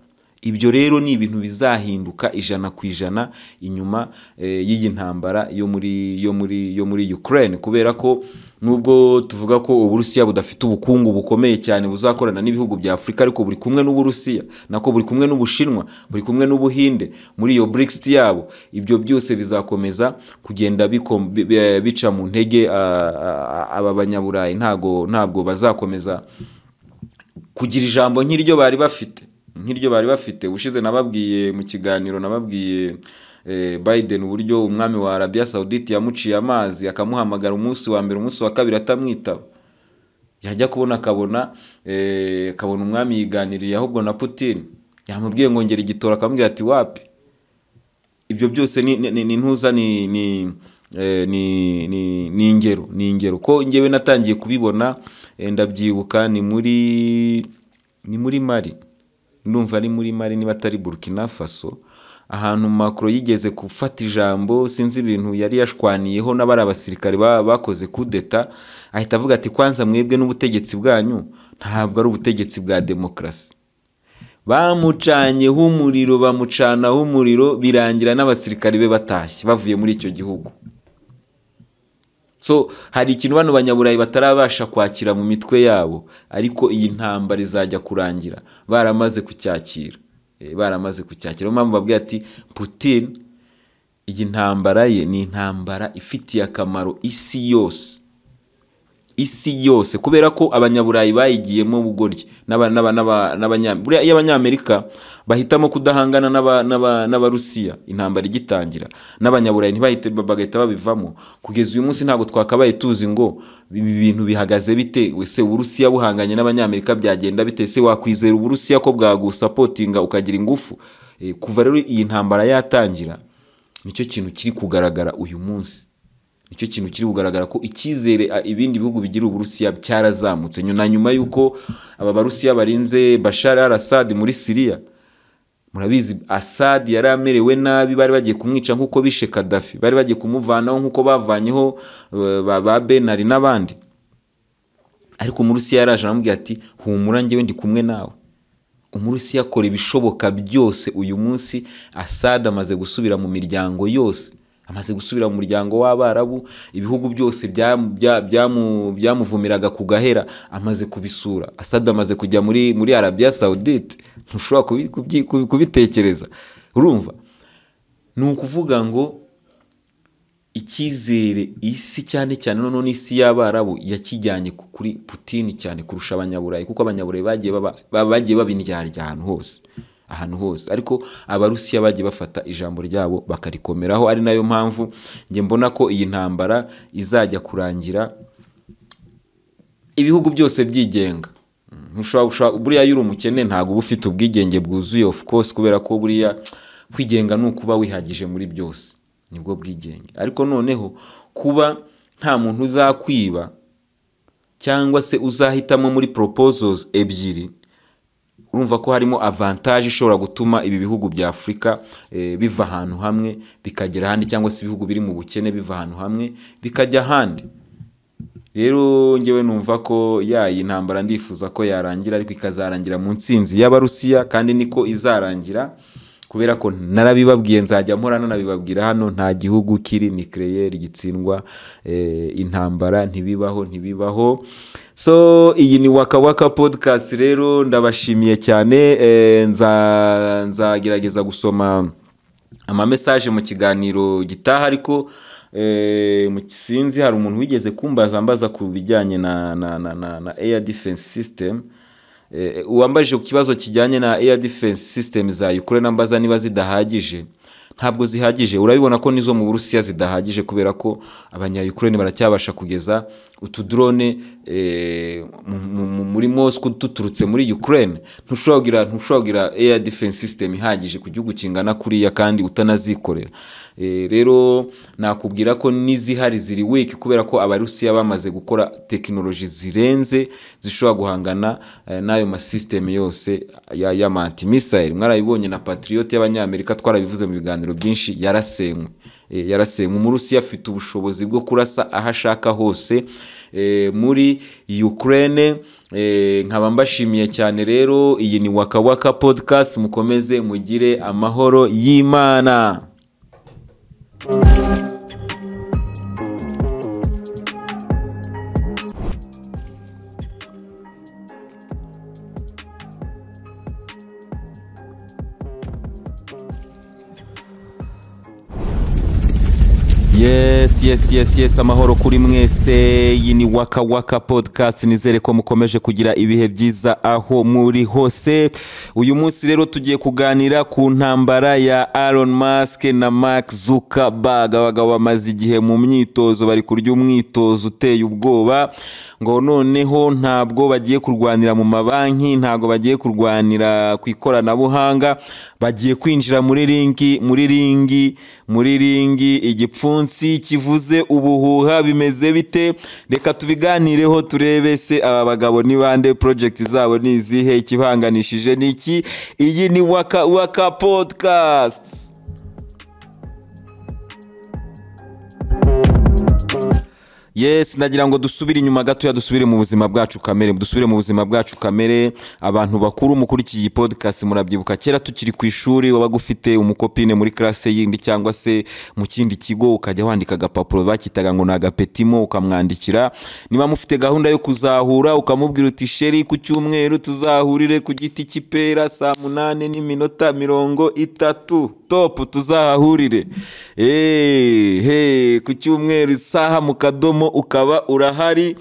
Ibyo rero ni ibintu bizahinduka 100% inyuma y'iyi ntambara yo muri Ukraine, kubera ko nubwo tuvuga ko Uburusiya budafite ubukungu bukomeye cyane buzakorana n'ibihugu bya Afurika, ariko buri kumwe n'Uburusiya, nako buri kumwe n'Ubushinwa, buri kumwe n'Ubuhinde muri iyo BRICS yabo. Ibyo byose bizakomeza kugenda bica mu ntege aba Banyaburayi. Ntabwo bazakomeza kugira ijambo nk'iryo bari bafite ubushize. Nababwiye mu kiganiro, nababwiye Biden, uburyo umwami wa Arabia Saudite yamuciye amazi, akamuhamagara umunsi wa mbere, umunsi wa kabiri atamwitaba, yajya kubona akabona umwami yiganiriye ahubwo na Putin, yamubwiye ngo ngera igitoro, akamubwira ati wapi. Ibyo byose ni ntuza ni ingero ko ngewe natangiye kubibona. Ndabyibuka ni muri Mali, ndumva ari muri Mali niba atari Burkina Faso. Ahantu Macron yigeze gufata ijambo, sinzi ibintu yari yashwaniyeho n'abari abasirikare bakoze kudeta, ahita avuga ati kwanza mwebwe n'ubutegetsi bwanyu ntabwo ari ubutegetsi bwa demokarasi. Bamucanyeho umuriro, bamucanaho umuriro, birangira n'abasirikare be batashye bavuye muri icyo gihugu. So hari ikintu bano banyaburayi batarabasha kwakira mu mitwe yabo, ariko iyi ntambara izajya kurangira baramaze kucyakira. Baramaze kucyakira. Niyo mpamvu babwiye ati Putin iyi ntambara ye ni intambara ifitiye akamaro isi yose, isi yose, kubera ko abanyaburayi bayigiyemo bugoryi buriya iyo abanyamerika bahitamo kudahangana n'abarusiya intambara igitangira, n'abanyaburayi ntibahite bagahita babivamo, kugeza uyu munsi ntabwo twakabaye tuzi ngo ibi bintu bihagaze bite. Ese Uburusiya buhanganye n'abanyamerika byagenda bite? Se wakwizera Uburusiya ko bwagusapotinga ukagira ingufu? Kuva rero iyi ntambara yatangira, nicyo kintu kiri kugaragara uyu munsi, nicyo kintu kiri kugaragara ko icyizere ibindi bihugu bigira Uburusiya cyarazamutse nyuma y'uko aba Barusiya barinze Bashar al-Assad muri Syria. Murabizi Assad yari amerewe nabi, bari bagiye kumwica nk'uko bishe Gaddafi, bari bagiye kumuvanaho nk'uko bavanyeho ba Ben Ali n'abandi, ariko Umurusiya yaraje aramubwira ati humura njyewe ndi kumwe nawe. Umurusiya akora ibishoboka byose. Uyu munsi Assad amaze gusubira mu miryango yose, amaze gusubira mu muryango w'Abarabu, ibihugu byose byamuvumiraga ku gahera amaze kubisura. Assad amaze kujya muri Arabia Saudite, ntushobora kubitekereza. Urumva ni ukuvuga ngo icyizere isi cyane cyane noneho n'isi y'Abarabu yakijyanye kuri Putin cyane kurusha abanyaburayi, kuko abanyaburayi bagiye babindyarya ahantu hose, ahantu hose, ariko Abarusiya bagiye bafata ijambo ryabo bakarikomeraho. Ari nayo mpamvu njye mbona ko iyi ntambara izajya kurangira ibihugu byose byigenga. Buriya iyo uri umukene ntabwo uba ufite ubwigenge bwuzuye, of course, kubera ko buriya kwigenga ni ukuba wihagije muri byose, nibwo bwigenge. Ariko noneho kuba nta muntu uzakwiba cyangwa se uzahitamo muri proposals ebyiri, urumva ko harimo avantage ishobora gutuma ibi bihugu bya Afurika biva ahantu hamwe bikagera ahandi, cyangwa se ibihugu biri mu bukene biva ahantu hamwe bikajya ahandi. Rero ngewe numva ko iyi ntambara ndifuza ko yarangira, ariko ikazarangira mu ntsinzi y'Abarusiya, kandi niko izarangira, kubera ko narabibabwiye, nzajya mpora nanabibabwira hano, nta gihugu kiri nucléaire gitsindwa intambara, ntibibaho, ntibibaho. So iyi ni Waka Waka Podcast rero, ndabashimiye cyane. Nzagerageza gusoma ama message mu kiganiro gitaha, ariko sinzi, hari umuntu wigeze kumbaza ambaza ku bijyanye na air defense system. Uwambajije ku kibazo kijyanye na air defense system za Ukraine, ambaza niba zidahagije. Ntabwo zihagije, urabibona ko nizo mu Burusiya zidahagije, kubera ko abanya Ukraine baracyabasha kugeza utudrone muri Moscow tuturutse muri Ukraine. Ntushobora kugira air defense system ihagije ku gihugu kingana kuriya kandi utanazikorera. Rero nakubwira ko n'izihari ziri weak, kubera ko Abarusiya bamaze gukora tekinoloji zirenze zishobora guhangana n'ayo ma system yose ya anti-missile. Mwarabibonye na Patriot y'Abanyamerika, twarabivuze mu biganiro byinshi, yarasenywe. Yarasenywe. Umurusiya afite ubushobozi bwo kurasa aho ashaka hose muri Ukraine. Nkaba mbashimiye cyane rero. Iyi ni Waka Waka Podcast, mukomeze mugire amahoro y'Imana. Yes, yes, yes, yes, amahoro kuri mwese. Iyi ni Waka Waka Podcast, nizere ko mukomeje kugira ibihe byiza aho muri hose. Uyu munsi rero tugiye kuganira ku ntambara ya Elon Musk na Mark Zuckerberg. Abagabo bamaze igihe mu myitozo, bari kurya umwitozo uteye ubwoba, ngo noneho ntabwo bagiye kurwanira mu mabanki, ntabwo bagiye kurwanira ku ikoranabuhanga, bagiye kwinjira muri ringi, muri ringi, muri ringi, igipfunsi kivuze ubuhuha. Bimeze bite? Reka tubiganireho, turebe se aba bagabo ni bande, project zabo ni izihe, ikibanganishije ni iki. Iyi ni Waka Waka Podcast. Yes, nagira ngo dusubire inyuma gatoya, dusubire mu buzima bwacu kamere, dusubire mu buzima bwacu kamere. Abantu bakuru mukurikiye iyi podcast murabyibuka kera tukiri ku ishuri, wabaga ufite umucopine muri classe yindi cyangwa se mu kindi kigo, ukajya wandika agapapuro bakitaga ngo ni agapetit mot, ukamwandikira. Niba mufite gahunda yo kuzahura, ukamubwira uti: "Chéri, ku cyumweru tuzahurire ku giti cy'ipera 8:30 top, tuzahahurire." Hey, ku cyumweru isaha mu kadomo ukaba urahari,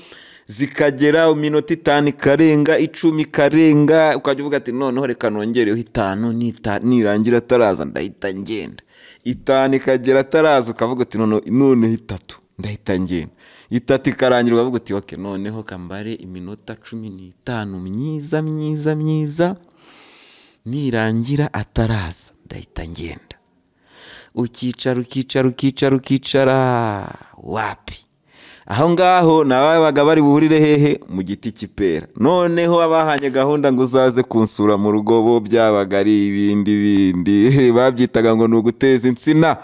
zikagera iminota 5 ikarenga, 10 ikarenga, ukajya uvuga ati: "Noneho reka nongereho 5, nirangira ataraza ndahita ngenda." 5 ikagera ataraza, ukavuga uti: "Noneho 3 ndahita ngenda." 3 ikarangira, ukavuga uti: "Okay, noneho kambare iminota 15 myiza myiza myiza, nirangira ataraza ndahita ngenda." Ukicara, ukicara, ukicara, ukicara, wapi. Aho ngaho nababaga bari buhurire hehe? Mu giti cy'ipera. Noneho abahanye gahunda ngo uzaze kunsura mu rugo, bo byabaga ari ibindi bindi, babyitaga ngo ni uguteza insina,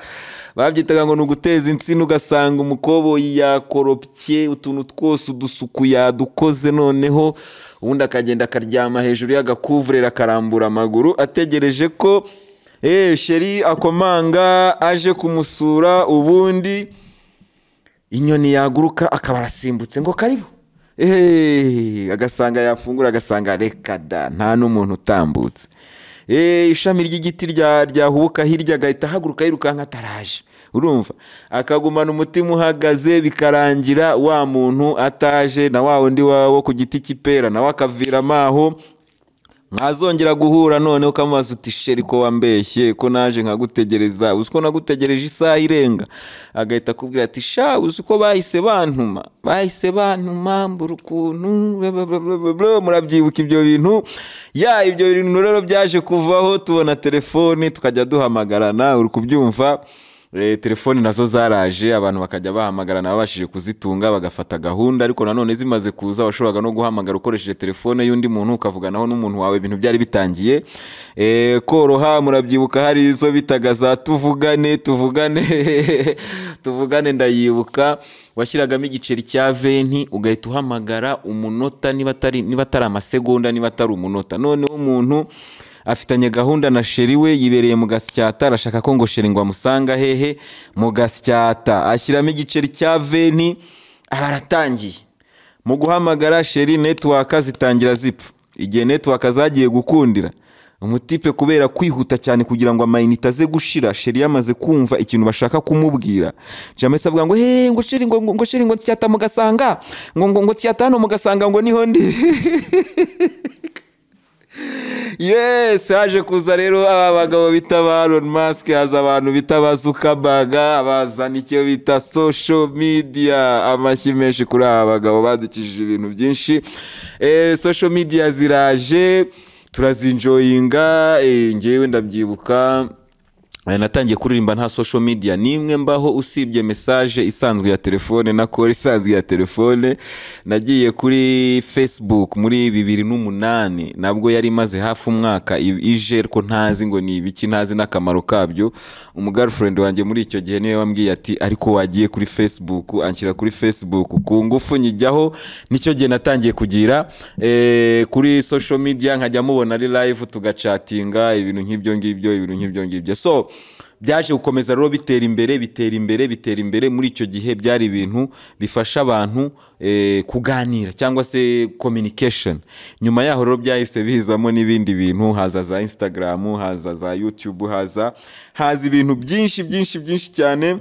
babyitaga ngo ni uguteza insina. Ugasanga umukoboyi yakoropye utuntu twose, udusuku yadukoze, noneho ubundi akagenda akaryama hejuru y'agakuvureri, akarambura amaguru, ategereje ko chéri akomanga aje kumusura. Ubundi inyoni yaguruka akaba arasimbutse ngo: "Karibu." Agasanga yafungura, agasanga reka da, nta n'umuntu utambutse. Ishami ry'igiti ryahubuka hirya, agahita ahaguruka yirukanka ataraje. Urumva akagumana umutima uhagaze, bikarangira wa muntu ataje, na wa wundi wo ku giti cy'ipera nawe akaviramo aho. Mwazongera guhura noneho ukamubaza uti: "Chéri, ko wambeshye, ko naje nkagutegereza, uzi ko nagutegereje isaha irenga?" Agahita akubwira ati: "Sha, uzi ko bahise bantuma, bahise bantuma, mbura ukuntu bla bla bla bla bla." Murabyibuka ibyo bintu? Ya, ibyo bintu rero byaje kuvaho tubona telefoni, tukajya duhamagarana, uri kubyumva? Telefoni nazo zaraje, abantu bakajya bahamagarana, babashije kuzitunga bagafata gahunda. Ariko nanone zimaze kuza, washoboraga no guhamagara ukoresheje telefone y'undi muntu, ukavuganaho n'umuntu wawe. Ibintu byari bitangiye koroha. Murabyibuka hari izo bitaga za tuvugane, tuvugane, tuvugane? Ndayibuka, washyiragamo igiceri cya 20, ugahita uhamagara umunota, niba atari amasegonda, niba atari umunota. Noneho umuntu afitanye gahunda na chéri we, yibereye mu Gasyata, arashaka ko ngo chéri ngo amusanga hehe? Mu Gasyata. Ashyiramo igiceri cya 20, aba aratangiye. Mu guhamagara chéri, network zitangira zipfa. Igihe network zagiye gukundira, umutipe kubera kwihuta cyane kugira ngo amayinite aze gushira chéri yamaze kumva ikintu bashaka kumubwira, jamese avuga ngo: "He, ngo chéri, ngo chéri, ngo Syata mugasanga, ngo Syata hano mugasanga, ngo niho ndi." Yes, haje kuza rero aba bagabo bita ba Elon Musk, haza abantu bita ba Zuckerberg, bazana icyo bita social media. Amashyi menshi kuri aba bagabo badukijije ibintu byinshi. Social media ziraje, turazinjoyinga. Ngewe ndabyibuka, natangiye kuririmba nta social media nimwe mbaho, usibye message isanzwe ya telefone na call isanzwe ya telefone. Nagiye kuri Facebook muri 2008, nabwo yari imaze hafi umwaka ije, ariko ntazi ngo ni ibiki, ntazi n'akamaro kabyo. Umugirlfriend wanjye muri icyo gihe niwe wambwiye ati: "Ariko wagiye kuri Facebook?" Anshyira kuri Facebook ku ngufu, nyijyaho. Nicyo gihe natangiye kugira kuri social media, nkajya mubona ari live, tugacatinga, ibintu nk'ibyo ngibyo, ibintu nk'ibyo ngibyo. So byaje gukomeza rero bitera imbere, bitera imbere, bitera imbere. Muri icyo gihe byari ibintu bifasha abantu kuganira cyangwa se communication. Nyuma yaho rero byahise bizamo n'ibindi bintu, haza za Instagram, haza za YouTube, haza ibintu byinshi byinshi byinshi cyane.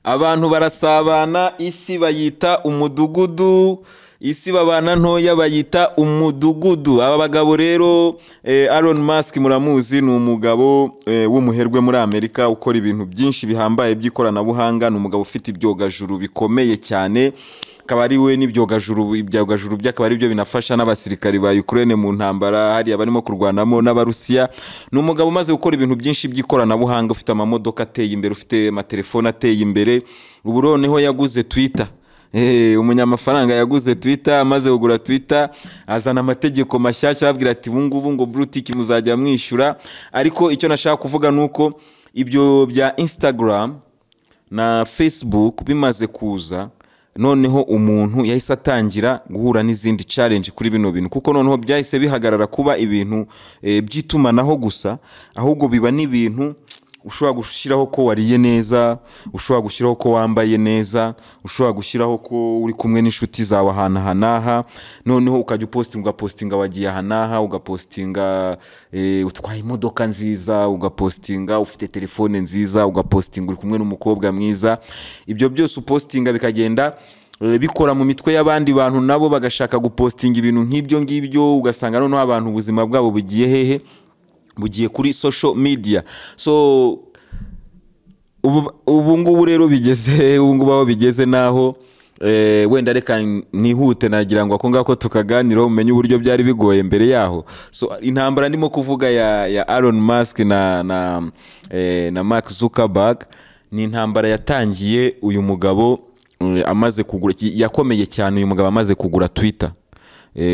Abantu barasabana, isi bayita umudugudu, isi babana ntoya bayita umudugudu. Aba bagabo rero, Elon Musk muramuzi, ni umugabo w'umuherwe muri Amerika ukora ibintu byinshi bihambaye by'ikoranabuhanga. Ni umugabo ufite ibyogajuru bikomeye cyane, akaba ari we n'ibyogajuru, ibyogajuru bye akaba ari byo binafasha n'abasirikari ba Ukraine mu ntambara hariya barimo kurwanamo n'Abarusiya. Ni umugabo umaze gukora ibintu byinshi by'ikoranabuhanga, ufite amamodoka ateye imbere, ufite amatelefone ateye imbere. Ubu noneho yaguze Twitter. Umunyamafaranga yaguze Twitter. Amaze kugura Twitter, azana amategeko mashyashya, ababwira ati: "Ubu ngubu ngo blue tick muzajya mwishyura." Ariko icyo nashaka kuvuga ni uko ibyo bya Instagram na Facebook bimaze kuza, noneho umuntu yahise atangira guhura n'izindi challenge kuri bino bintu, kuko noneho byahise bihagarara kuba ibintu by'itumanaho gusa, ahubwo biba n'ibintu ushobora gushyiraho ko wariye neza, ushobora gushyiraho ko wambaye neza, ushobora gushyiraho ko uri kumwe n'inshuti zawe ahantu aha n'aha. Noneho ukajya upostinga, ugapostinga wagiye aha n'aha, ugapostinga utwaye imodoka nziza, ugapostinga ufite telefone nziza, ugapostinga uri kumwe n'umukobwa mwiza. Ibyo byose upostinga bikagenda bikora mu mitwe y'abandi bantu, nabo bagashaka gupostinga ibintu nk'ibyo ngibyo. Ugasanga noneho abantu ubuzima bwabo bugiye hehe? Bugiye kuri social media. So ubu ngubu rero bigeze, ubu ngubu aho bigeze naho wenda reka nihute, nagira ngo ako ngako tukaganiraho umenye uburyo byari bigoye mbere yaho. So intambara ndimo kuvuga ya Elon Musk na Mark Zuckerberg ni intambara yatangiye uyu mugabo amaze kugura, yakomeye cyane uyu mugabo amaze kugura Twitter.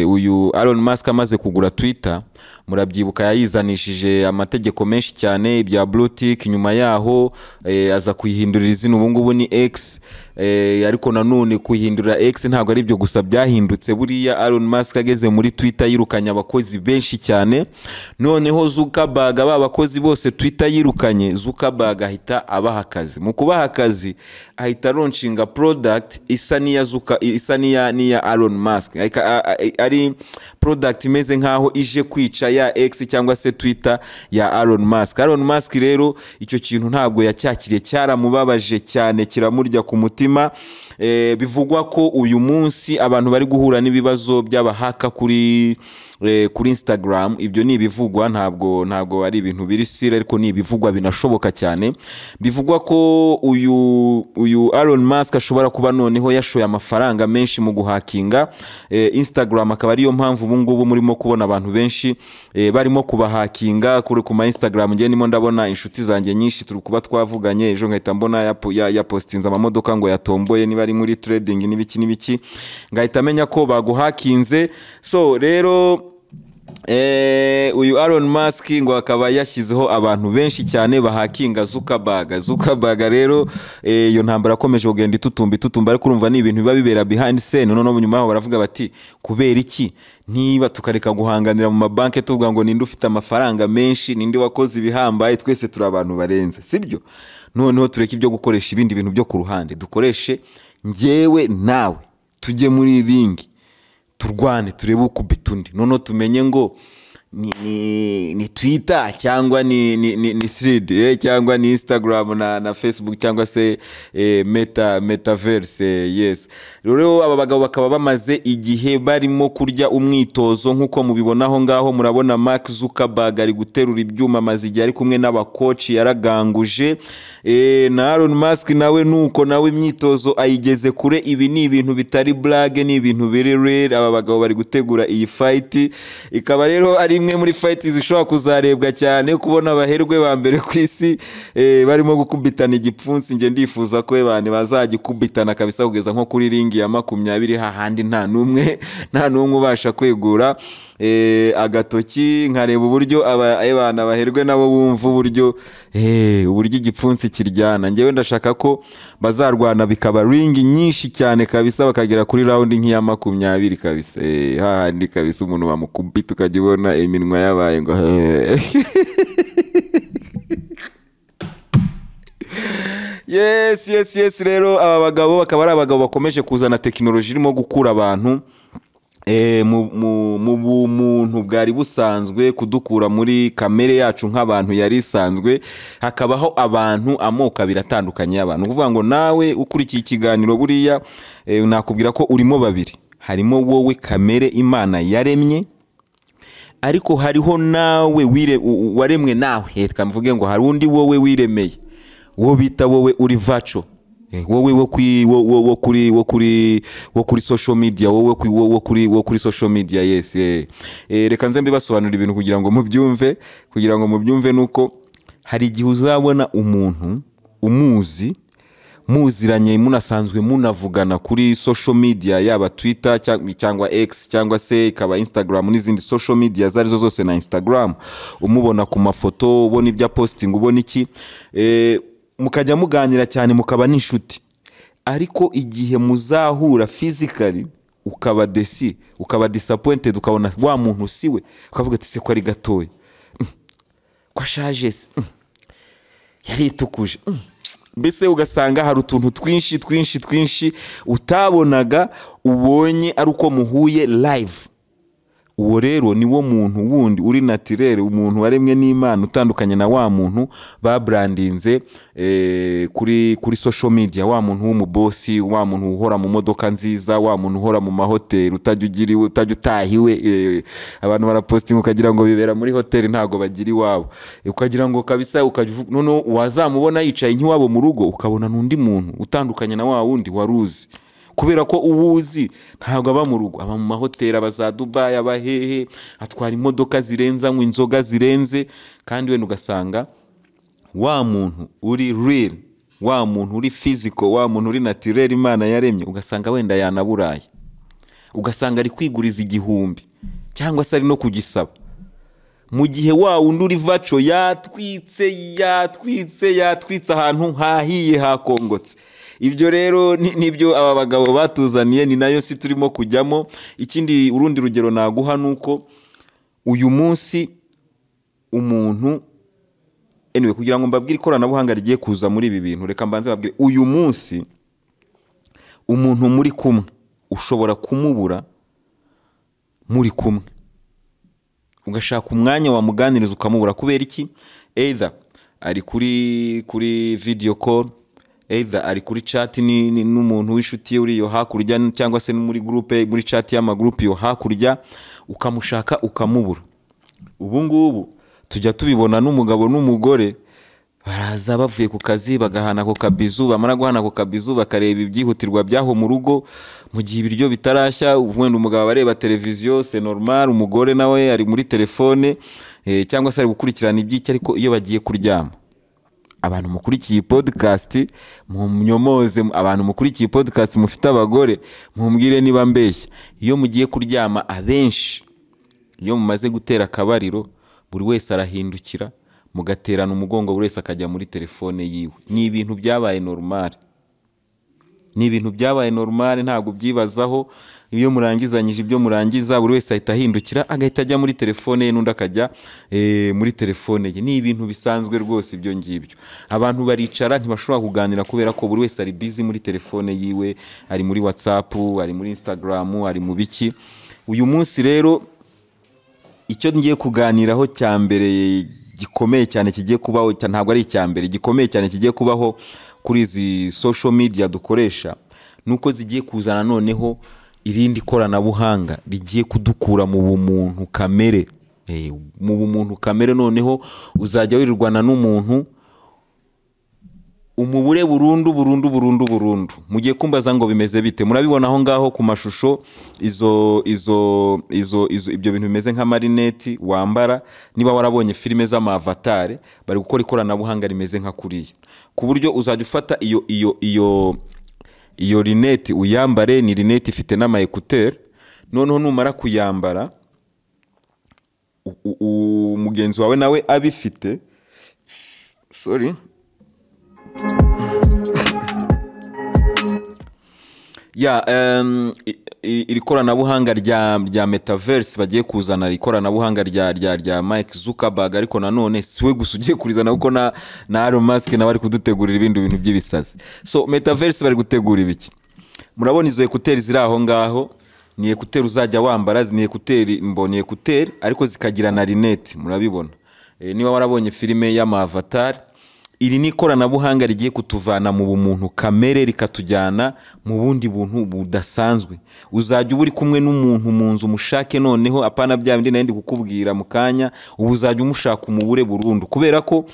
Uyu Elon Musk amaze kugura Twitter, murabyibuka, yayizanishije amategeko menshi cyane, ibya blue tick. Nyuma yaho aza kuyihindurira izina, ubu ngubu ni X. Ariko nanone kuyihindura X ntabwo ari byo gusa byahindutse. Buriya Elon Musk ageze muri Twitter yirukanye abakozi benshi cyane. Noneho Zuckerberg, ba bakozi bose Twitter yirukanye, Zuckerberg ahita abaha akazi. Mu kubaha akazi ahita launchinga product isa n'iya Zuka, isa n'iya Elon Musk. Ari product imeze nkaho ije kwica ya X cyangwa se Twitter ya Elon Musk. Elon Musk rero icyo kintu ntabwo yacyakiriye, cyaramubabaje cyane, kiramurya ku mutima. Bivugwa ko uyu munsi abantu bari guhura n'ibibazo by'abahaka kuri Instagram. Ibyo ni ibivugwa, ntabwo ari ibintu biri sure, ariko ni ibivugwa binashoboka cyane. Bivugwa ko uyu Elon Musk ashobora kuba noneho yashoye amafaranga menshi mu guhakinga Instagram, akaba ariyo mpamvu ubu ngubu murimo kubona abantu benshi barimo kubahakinga kuri ku ma Instagram. Njye ndimo ndabona inshuti zanjye nyinshi turi kuba twavuganye ejo, nkahita mbona yapostinze amamodoka ngo yatomboye, niba ari muri trading n'ibiki n'ibiki, ngahita amenya ko baguhakinze. So rero uyu Elon Musk ngo akaba yashyizeho abantu benshi cyane bahakinga Zuckerberg. Zuckerberg rero, iyo ntambara akomeje kugenda itutumba itutumba, ariko urumva ni ibintu biba bibera behind scene. Noneho nyuma yaho baravuga bati: "Kubera iki niba tukareka guhanganira mu mabanki tuvuga ngo ninde ufite amafaranga menshi, ninde wakoze ibihambaye? Twese turi abantu barenze, sibyo? Noneho tureke ibyo gukoresha ibindi bintu byo ku ruhande, dukoreshe njyewe nawe, tujye muri ring, turwane, turebe ukubita undi, noneho tumenye ngo ni Twitter cyangwa ni Thread, cyangwa ni Instagram na Facebook cyangwa se metaverse." Yes, rero aba bagabo bakaba bamaze igihe barimo kurya umwitozo nk'uko mubibona aho ngaho. Murabona Mark Zuckerberg ari guterura ibyuma, amaze igihe ari kumwe n'abakoci, yaraganguje. Na Elon Musk nawe nuko, nawe imyitozo ayigeze kure. Ibi ni ibintu bitari blague, ni ibintu biri real. Aba bagabo bari gutegura iyi fight, ikaba rero ari imwe muri fight zishobora kuzarebwa cyane, kubona abaherwe ba mbere ku isi barimo gukubitana igipfunsi. Njye ndifuza ko abantu bazagikubitana kabisa kugeza nko kuri ring ya 20, hahandi nta n'umwe ubasha kwegura agatoki, nkareba uburyo abana baherwe nabo bumva uburyo igipfunsi kiryana. Njyewe ndashaka ko bazarwana bikaba ring nyinshi cyane kabisa, bakagera kuri round nk'iya 20 kabisa, hahandi kabisa umuntu bamukubita ukajya ubona iminwa yabaye ngo Yes. Rero aba bagabo bakaba ari abagabo bakomeje kuzana tekinoloji irimo gukura abantu mu bumuntu bwari busanzwe, kudukura muri kamere yacu nk'abantu yari isanzwe, hakabaho abantu amoko abiri atandukanye y'abantu. Ni ukuvuga ngo nawe ukurikiye ikiganiro buriya, nakubwira ko urimo babiri: harimo wowe kamere Imana yaremye, ariko hariho nawe waremwe nawe. Reka mvuge ngo hari undi wowe wiremeye, wo bita wowe uri virtual, wowe wo kuri wo, wo, wo kuri wo kuri wo kuri social media, wowe wo kuri social media. Yes. Reka nze mbibasobanurira ibintu kugira ngo mubyumve. Nuko hari igihe uzabona umuntu umuzi, muziranye, munasanzwe munavugana kuri social media, yaba Twitter cyangwa X cyangwa se ikaba Instagram n'izindi social media izo arizo zose, na Instagram umubona ku mafoto, ubona ibya posting, ubona iki. Mukajya muganira cyane, mukaba n'inshuti, ariko igihe muzahura physically ukaba déçu, ukaba disappointed, ukabona wa muntu si we, ukavuga ati: "Se ko ari gatoya? Ko ashaje se? Yaritukuje?" Mbese ugasanga hari utuntu twinshi twinshi twinshi utabonaga, ubonye ari uko muhuye live. Uwo rero ni wo muntu wundi uri naturel, umuntu waremwe n'Imana, utandukanye na wa muntu babrandinze kuri social media, wa muntu w'umubosi, wa muntu uhora mu modoka nziza, wa muntu uhora mu mahoteli, utajya ugira iwe, utajya utaha iwe. Abantu barapostinga ukagira ngo bibera muri hoteli, ntabwo bagira iwabo. Ukagira ngo kabisa ukajya noneho wazamubona yicaye nk'iwabo mu rugo, ukabona n'undi muntu utandukanye na wa wundi wari uzi, kubera ko uwo uzi ntabwo aba mu rugo, aba mu mahoteli, aba za Dubayi, aba hehe, atwara imodoka zirenze, anywa inzoga zirenze. Kandi wenda ugasanga wa muntu uri real, wa muntu uri physical, wa muntu uri naturel Imana yaremye, ugasanga wenda yanaburaye, ugasanga ari kwiguriza 1000 cyangwa se ari no kugisaba, mu gihe wa wundi uri virtual yatwitse, yatwitse, yatwitse, ahantu hahiye hakongotse. Ibyo rero nibyo aba bagabo batuzaniye, ni nayo si turimo kujyamo. Ikindi, urundi rugero naguha ni uko uyu munsi umuntu, anyway, kugira ngo mbabwire ikoranabuhanga rigiye kuza muri ibi bintu, reka mbanze mbabwire: uyu munsi umuntu muri kumwe ushobora kumubura muri kumwe, ugashaka umwanya wamuganiriza ukamubura. Kubera iki? Either ari kuri video call, either ari kuri chat n'umuntu w'inshuti ye uri iyo hakurya, cyangwa se no muri groupe, muri chat y'amagroupe iyo hakurya, ukamushaka ukamubura. Ubu ngubu tujya tubibona n'umugabo n'umugore baraza bavuye ku kazi, bagahana ako kabizu, bamara guhana ako kabizu bakareba ibyihutirwa by'aho mu rugo mu gihe ibiryo bitarashya. Wenda umugabo aba areba televiziyo, c'est normal, umugore nawe ari muri telefone, cyangwa se ari gukurikirana iby'iki. Ariko iyo bagiye kuryama, abantu mukurikiye iyi podcast munyomoze, abantu mukurikiye iyi podcast mufite abagore mumbwire niba mbeshya, iyo mugiye kuryama, abenshi iyo mumaze gutera akabariro, buri wese arahindukira, mugaterana umugongo, buri wese akajya muri telefone yiwe. Ni ibintu byabaye normal, ni ibintu byabaye normal, ntabwo ubyibazaho. Iyo murangizanyije ibyo murangiza, buri wese ahita ahindukira, agahita ajya muri telefone ye, n'undi akajya muri telefone ye. Ni ibintu bisanzwe rwose ibyo ngibyo. Abantu baricara ntibashobora kuganira kubera ko buri wese ari busy muri telefone yiwe, ari muri WhatsApp, ari muri Instagram, ari mu biki. Uyu munsi rero icyo ngiye kuganiraho cya mbere gikomeye cyane kigiye kubaho, ntabwo ari icya mbere gikomeye cyane kigiye kubaho kuri izi social media dukoresha, ni uko zigiye kuzana noneho irindi koranabuhanga rigiye kudukura mu bumuntu kamere. Mu bumuntu kamere, noneho uzajya wirirwana n'umuntu umubure burundu burundu burundu burundu. Mugiye kumbaza ngo bimeze bite? Murabibona aho ngaho ku mashusho, izo ibyo bintu bimeze nk'amarineti wambara. Niba warabonye filime z'amavatare, bari gukora ikoranabuhanga rimeze nka kuriya, ku buryo uzajya ufata iyo rineti uyambare. Ni rineti ifite n'ama écouteurs. Noneho numara kuyambara, mugenzi wawe nawe abifite, sorry, ya iri koranabuhanga rya metaverse bagiye kuzana, ikoranabuhanga rya Mike Zuckerberg, ariko nanone si we gusa ugiye kurizana, kuko na Elon Musk nawe ari kudutegurira ibindi bintu by'ibisazi. So metaverse bari gutegura ibiki? Murabona izo écouteurs ziri aho ngaho, ni écouteurs uzajya wambara, ni écouteurs, mboni écouteurs ariko zikagira na rinete. Murabibona. Niba warabonye filime y'amavatar, iri ni ikoranabuhanga rigiye kutuvana mu bumuntu kamere rikatujyana mu bundi buntu budasanzwe. Uzajya uba uri kumwe n'umuntu mu nzu, umushake noneho, apana bya bindi nari ndi kukubwira mu kanya, ubu uzajya umushaka umubure burundu. Kubera ko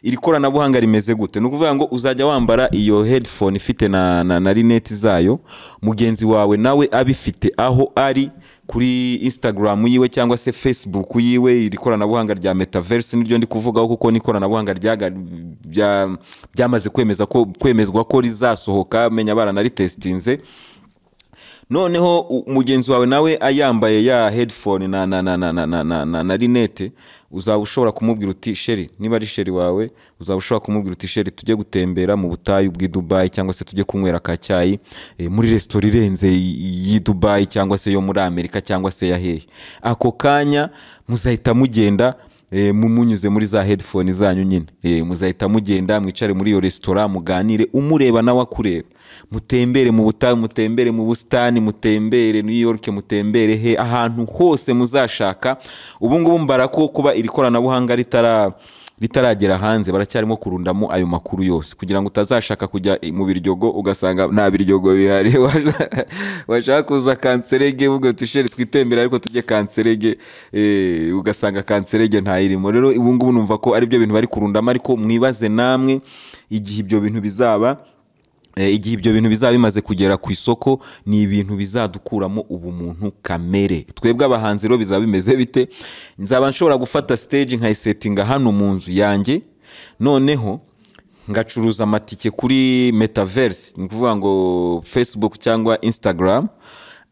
iri koranabuhanga rimeze gute? Ni ukuvuga ngo uzajya wambara iyo headphone ifite na rinete zayo, mugenzi wawe nawe abifite aho ari kuri Instagram yiwe cyangwa se Facebook yiwe. Iri koranabuhanga rya metaverse niryo ndi kuvugaho, kuko ni ikoranabuhanga byamaze kwemeza ko kwemezwa ko rizasohoka, menya baranaritestinze. Noneho mugenzi wawe nawe ayambaye ya headphone na lunettes, uzaba ushobora kumubwira uti "Chéri," niba ari chéri wawe, uzaba ushobora kumubwira uti "Chéri, tujye gutembera mu butayu bw'i Dubai, cyangwa se tujye kunywera ka cyayi muri resitora irenze y'i Dubai, cyangwa se yo muri Amerika, cyangwa se ya hehe." Ako kanya muzahita mugenda, munyuze muri za headphone zanyu nyine. Muzahita mugenda mwicare muri iyo resitora, muganire, umureba nawe akureba, mutembere mu butayu, mutembere mu busitani, mutembere New York, mutembere he ahantu hose muzashaka. Ubu ngubu mbara ko kuba iri koranabuhanga ritaragera hanze, baracyarimo kurundamo ayo makuru yose kugira ngo utazashaka kujya mu Biryogo ugasanga nta Biryogo bihari, washaka kuza Kanserege uvuga uti "Chéri, twitembere ariko tujye Kanserege," ugasanga Kanserege ntayirimo. Rero ubu ngubu numva ko ari byo bintu bari kurundamo, ariko mwibaze namwe igihe ibyo bintu bizaba bimaze kugera ku isoko. Ni ibintu bizadukuramo ubumuntu kamere. Twebwe abahanzi rero bizaba bimeze bite? Nzaba nshobora gufata stage nkayisetinga hano mu nzu yanjye, noneho ngacuruza amatike kuri metaverse, ni ukuvuga ngo Facebook cyangwa Instagram.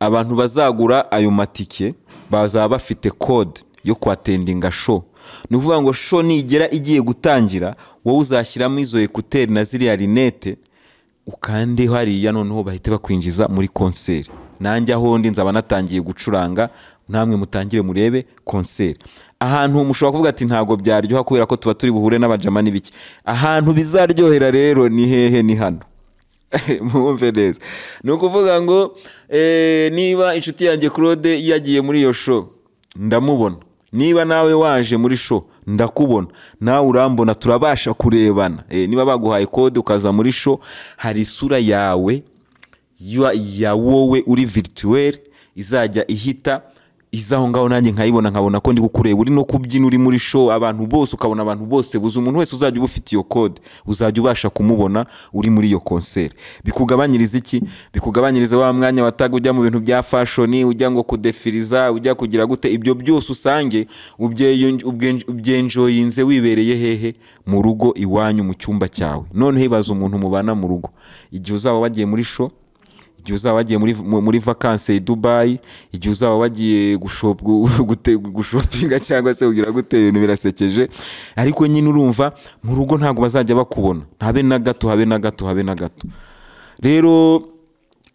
Abantu bazagura ayo matike bazaba bafite code yo kwattendinga show. Ni ukuvuga ngo show nigera igiye gutangira, wowe uzashyiramo izo écouteurs na ziriya lunettes, ukande hariya, noneho bahite bakwinjiza muri concert. Nanjye aho ndi nzaba natangiye gucuranga, namwe mutangire murebe concert. Ahantu mushobora kuvuga ati ntabwo byaryoha kubera ko tuba turi buhure n'abajama n'ibiki. Ahantu bizaryohera rero ni hehe? Ni hano, mwumve neza. Ni ukuvuga ngo niba inshuti yanjye Claude yagiye muri iyo show, ndamubona. Niba nawe waje muri show, ndakubona, nawe urambona, turabasha kurebana. Niba baguhaye code ukaza muri show, hari isura yawe ya wowe uri virtuel izajya ihita iza aho ngaho, nanjye nkayibona, nkabona ko ndi kukureba uri no kubyina, uri muri show, abantu bose ukabona, abantu bose buze. Umuntu wese uzajya uba ufite iyo code uzajya ubasha kumubona uri muri iyo concert. Bikugabanyiriza iki? Bikugabanyiriza wa mwanya wataga ujya mu bintu bya fashion, ujya ngo kudefiriza, ujya kugira gute. Ibyo byose usange ubyenjoyinze wibereye hehe? Mu rugo iwanyu, mu cyumba cyawe. Noneho ibaza umuntu mubana mu rugo, igihe uzaba wagiye muri show, igihe uzaba wagiye muri vacances i Dubai, igihe uzaba wagiye gushopinga cyangwa se kugira gute. Ibintu birasekeje, ariko nyine urumva mu rugo ntabwo bazajya bakubona, habe na gato, habe na gato, habe na gato. Rero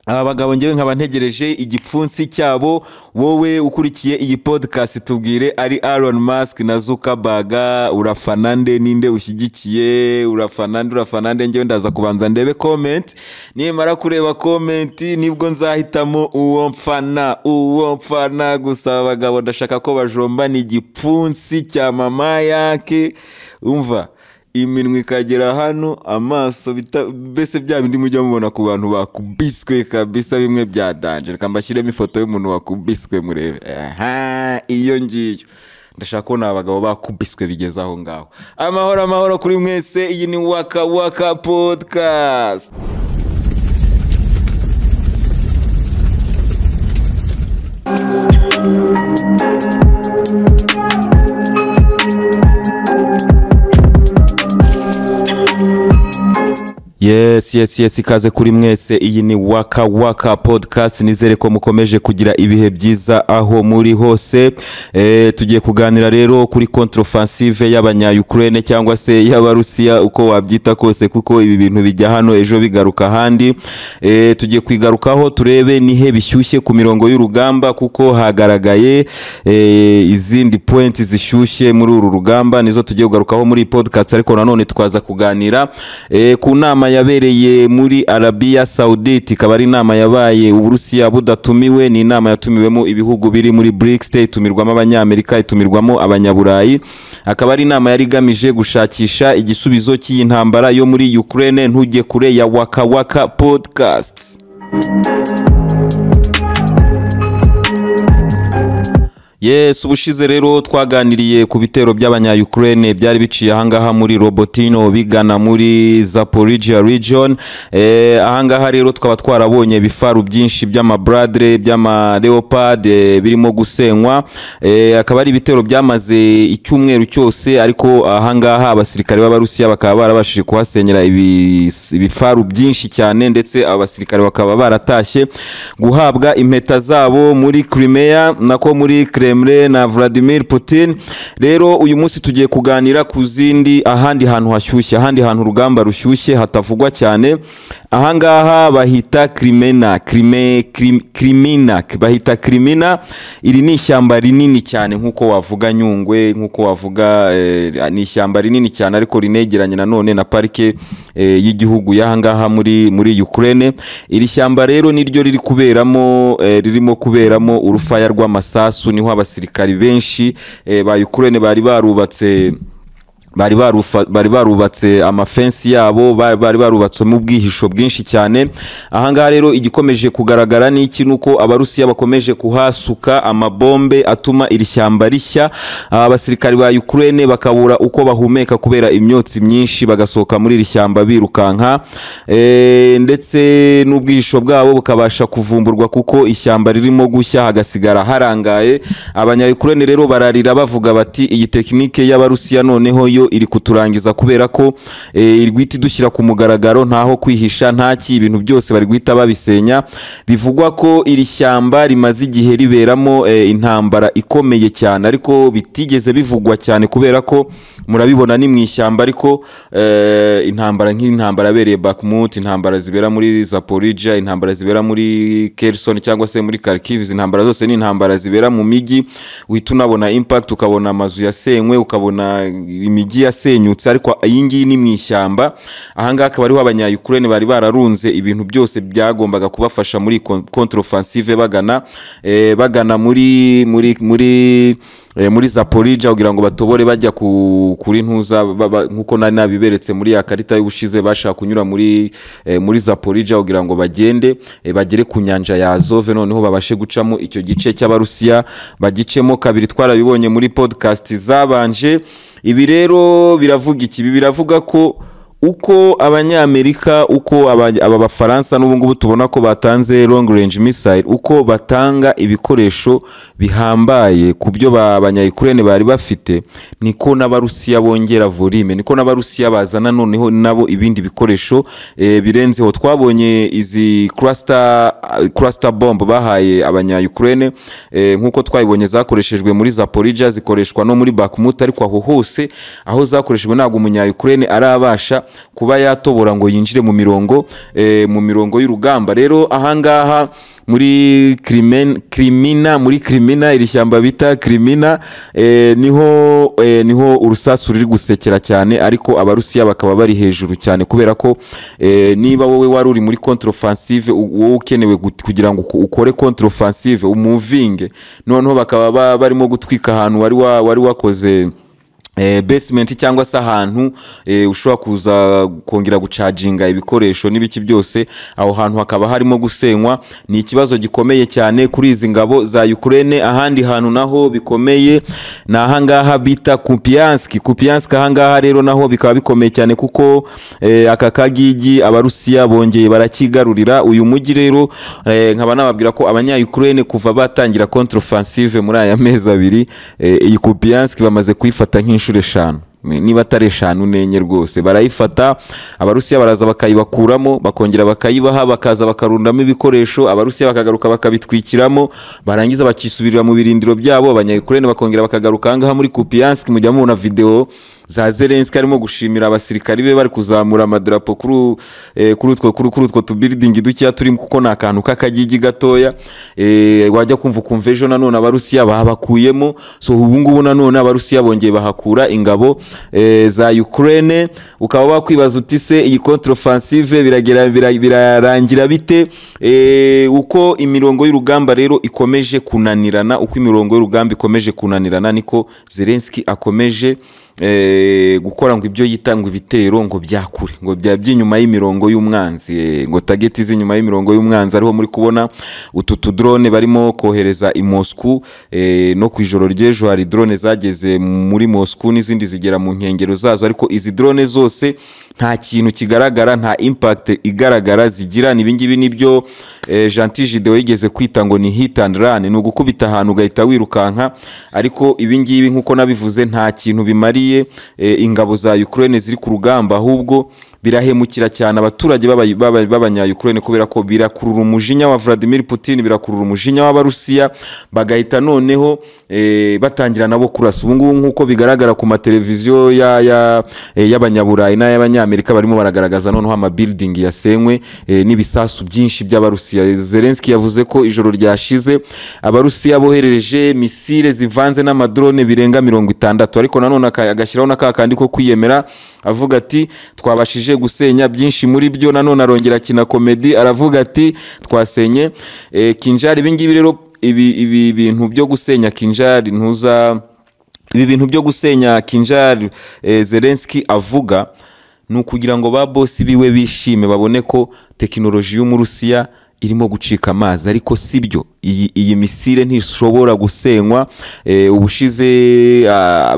aba bagabo ngewe nkaba ntegereje igipfunsi cyabo. Wowe ukurikiye iyi podcast, tubwire, ari Elon Musk na Zuckerberg, urafana nde? Ninde ushyigikiye? Urafana nde? Urafana nde? Ngewe ndaza kubanza ndebe comment. Nimara kureba comment nibwo nzahitamo uwo mfana, uwo mfana. Gusa aba bagabo ndashaka ko bajombana igipfunsi cya mama yake, umva, iminwa ikagera hano, amaso mbese bya bindi mujya mubona ku bantu bakubiswe kabisa, bimwe bya danger. Reka mbashyiremo ifoto y'umuntu wakubiswe murebe. Aha, iyo ngiyo. Ndashaka kubona abagabo bakubiswe bigeze aho ngaho. Amahoro, amahoro kuri mwese. Iyi ni Waka Waka Podcast. Yes, ikaze kuri mwese. Iyi ni Waka Waka Podcast. Nizere ko mukomeje kugira ibihe byiza aho muri hose. Tugiye kuganira rero kuri contre-offensive y'abanya-Ukraine cyangwa se y'Abarusiya, uko wabyita kose, kuko ibi bintu bijya hano ejo bigaruka ahandi. Tugiye kwigarukaho turebe nihe bishyushye ku mirongo y'urugamba, kuko hagaragaye izindi point zishyushye muri uru rugamba, nizo tugiye kugarukaho muri iyi podcast. Ariko nanone twaza kuganira ku nama yabereye muri Arabia Saudite, ikaba ari inama yabaye Uburusiya budatumiwe. Ni inama yatumiwemo ibihugu biri muri BRICS, itumirwamo Abanyamerika, itumirwamo Abanyaburayi. Akaba ari inama yari igamije gushakisha igisubizo cy'iyi ntambara yo muri Ukraine. Ntujye kure ya Waka Waka Podcast. Yes, ubushize rero twaganiriye ku bitero by'abanya-Ukraine byari biciye ahangaha muri Robotino bigana muri Zaporizhia region. Ahangaha rero tukaba twarabonye ibifaru byinshi by'ama Bradley, by'ama Leopard birimo gusenywa. Akaba ari ibitero byamaze icyumweru cyose, ariko ahangaha abasirikare b'Abarusiya bakaba barabashije kuhasenyera ibifaru byinshi cyane, ndetse abasirikare bakaba baratashye guhabwa impeta zabo muri Crimea, nako muri Kremlin na Vladimir Putin. Rero uyu munsi tugiye kuganira ku zindi, ahandi hantu hashyushye, ahandi hantu urugamba rushyushye hatavugwa cyane. Ahangaha bahita Crimena, Crime, Crimina, bahita Crimina. Iri ni ishyamba rinini cyane nk'uko wavuga Nyungwe, nk'uko wavuga ni ishyamba rinini cyane, ariko rinegeranye nanone na parike y'igihugu y'ahangaha muri Ukraine. Iri shyamba rero niryo riri kuberamo ririmo kuberamo urufaya rw'amasasu. Niho abasirikari benshi ba Ukraine bari barubatse amafensi yabo, bari barubatsemo ubwihisho bwinshi cyane. Ahangaha rero igikomeje kugaragara ni iki? Nuko Abarusiya bakomeje kuhasuka amabombe atuma iri shyamba rishya, abasirikari ba Ukraine bakabura uko bahumeka kubera imyotsi myinshi, bagasohoka muri iri shyamba birukanka, ndetse n'ubwihisho bwabo bukabasha kuvumburwa kuko ishyamba ririmo gushya hagasigara harangaye. Abanya-Ukraine rero bararira bavuga bati iyi tekinike y'Abarusiya noneho yo iri kuturangiza, kubera ko iri guhita idushyira ku mugaragaro, ntaho kwihisha, ntaki, ibintu byose bari guhita babisenya. Bivugwa ko iri shyamba rimaze igihe riberamo intambara ikomeye cyane, ariko bitigeze bivugwa cyane kubera ko murabibona ni mu ishyamba, ariko intambara nk'intambara yabereye Bakhmut, intambara zibera muri Zaporizhia, intambara zibera muri Kherson cyangwa se muri Kharkiv, izi intambara zose ni intambara zibera mu mijyi, uhita unabona impact, ukabona amazu yasenywe, ukabona imijyi yasenyutse, ariko iyi ngiyi ni mu ishyamba. Ahangaha akaba ariho abanya-Ukraine bari bararunze ibintu byose byagombaga kubafasha muri contre-offensive bagana muri Zaporizhia, kugira ngo batobore bajya kuri ntuza, nkuko nari nabiberetse muri ya karita y'ubushize, bashaka kunyura muri Zaporizhia kugira ngo bagende bagere ku nyanja ya Azov, noneho babashe gucamo icyo gice cy'Abarusiya bagicemo kabiri. Twarabibonye muri podcast zabanje. Ibi rero biravuga iki? Ibi biravuga ko uko Abanyamerika, uko aba Bafaransa n'ubu ngubu tubona ko batanze long range missile, uko batanga ibikoresho bihambaye ku byo abanya-Ukraine bari bafite, niko n'Abarusiya bongera volume, niko n'Abarusiya bazana noneho nabo ibindi bikoresho birenzeho. Twabonye izi cluster bomb bahaye abanya-Ukraine, nkuko twabibonye zakoreshejwe muri Zaporizhia, zikoreshwa no muri Bakhmut, ariko aho hose aho zakoreshejwe ntabwo umunya-Ukraine arabasha kuba yatobora ngo yinjire mu mirongo y'urugamba. Rero ahangaha muri Crimina, muri Crimina, iri shyamba bita Crimina, niho urusasu ruri gusekera cyane, ariko Abarusiya bakaba bari hejuru cyane, kubera ko niba wowe wari uri muri contre-offensive, wowe ukenewe kugira ngo ukore contre-offensive umuvinge, noneho bakaba barimo gutwika ahantu wari wakoze basement, cyangwa se ahantu ushobora kuza kongera gucaginga ibikoresho n'ibiki byose, aho hantu hakaba harimo gusenywa. Ni ikibazo gikomeye cyane kuri izi ngabo za Ukraine. Ahandi hantu naho bikomeye ni ahangaha bita Kupiansk. Kupiansk ahangaha rero naho bikaba bikomeye cyane, kuko aka kagigi Abarusiya bongeye barakigarurira. Uyu mujyi rero nkaba nababwira ko abanya Ukraine kuva batangira contre-offensive muri aya mezi 2, iyi Kupiansk bamaze kuyifata nk'inshuro 5, niba atari 5 nenye rwose. Barayifata, Abarusiya baraza bakayibakuramo, bakongera bakayibaha, bakaza bakarundamo ibikoresho, Abarusiya bakagaruka bakabitwikiramo, barangiza bakisubirira mu birindiro byabo, abanya-Ukraine bakongera bakagaruka ahangaha muri Kupiansk. Mujya mubona video za Zelensky arimo gushimira abasirikari be bari kuzamura amadarapo kuri utwo tubuilding dukeya turimo, kuko ni akantu k'akagigi gatoya. Wajya kumva ukumva ejo nanone Abarusiya babakuyemo. So ubu ngubu nanone Abarusiya bongeye bahakura ingabo za Ukraine. Ukaba wakwibaza uti se iyi contre-offensive biragera birarangira bite? Uko imirongo y'urugamba rero ikomeje kunanirana, uko imirongo y'urugamba ikomeje kunanirana, niko Zelensky akomeje gukora ngo ibyo yita ngo ibitero ngo byakure, ngo bya by'inyuma y'imirongo y'umwanzi, ngo target z'inyuma y'imirongo y'umwanzi. Ariho muri kubona utu tudrone barimo kohereza i Moscow. No ku ijoro ry'ejo hari drone zageze muri Moscow n'izindi zigera mu nkengero zazo, ariko izi drone zose nta kintu kigaragara, nta impact igaragara zigira. Ni ibingibi nibyo Gentil Gideon yigeze kwita ngo ni hit and run, ni ugukubita ahantu ugahita wirukanka. Ariko ibingibi, nk'uko nabivuze, nta kintu bimariye ingabo za Ukraine ziri ku rugamba, ahubwo birahemukira cyane abaturage b'abanya-Ukraine, kubera ko birakurura umujinya wa Vladimir Putin, birakurura umujinya w'Abarusiya, bagahita noneho batangira nabo kurasa. Ubu ngubu, nk'uko bigaragara ku mateleviziyo y'Abanyaburayi n'ay'Abanyamerika, barimo baragaragaza noneho amabuilding yasenywe n'ibisasu byinshi by'Abarusiya. Zelensky yavuze ko ijoro ryashize Abarusiya boherereje misile zivanze n'amadrone birenga 60, ariko nanone agashyiraho na ka kandi ko kwiyemera, avuga ati: "Twabashije gusenya byinshi muri byo." Nanone arongera akina comedy, aravuga ati: "Twasenye Kinjal." Ibi ngibi rero, ibi bintu byo gusenya Kinjal, ntuza ibi bintu byo gusenya Kinjal, Zelensky avuga ni ukugira ngo ba bosi biwe bishime, babone ko tekinoloji y'Umurusiya irimo gucika amazi, ariko si byo. Iyi misile ntishobora gusenywa. Ubushize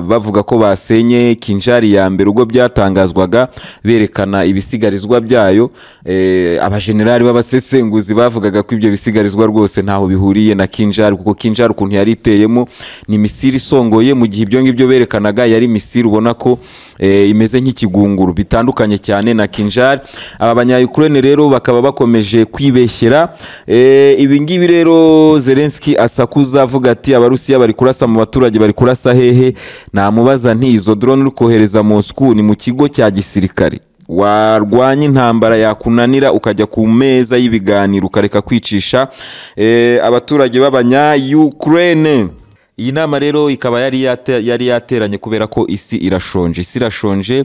bavuga ko basenye Kinjal ya mbere, ubwo byatangazwaga berekana ibisigarizwa byayo, abajenerali b'abasesenguzi bavugaga ko ibyo bisigarizwa rwose ntaho bihuriye na Kinjal, kuko Kinjal ukuntu yari iteyemo ni misile isongoye, mu gihe ibyo ngibyo berekanaga yari misile ubona ko imeze nk'ikigunguru, bitandukanye cyane na Kinjal. Aba banya-Ukraine rero bakaba bakomeje kwibeshyera. Ibi ngibi rero Zelensky asakuza avuga ati: "Abarusiya bari kurasa mu baturage, bari kurasa hehe?" Namubaza nti: "Izo drone uri kohereza Moscow ni mu kigo cya gisirikare? Warwanya intambara yakunanira ukajya ku meza y'ibiganiro, ukareka kwicisha abaturage b'abanya Ukraine." Iyi nama rero ikaba yari yateranye kubera ko isi irashonje, isi irashonje.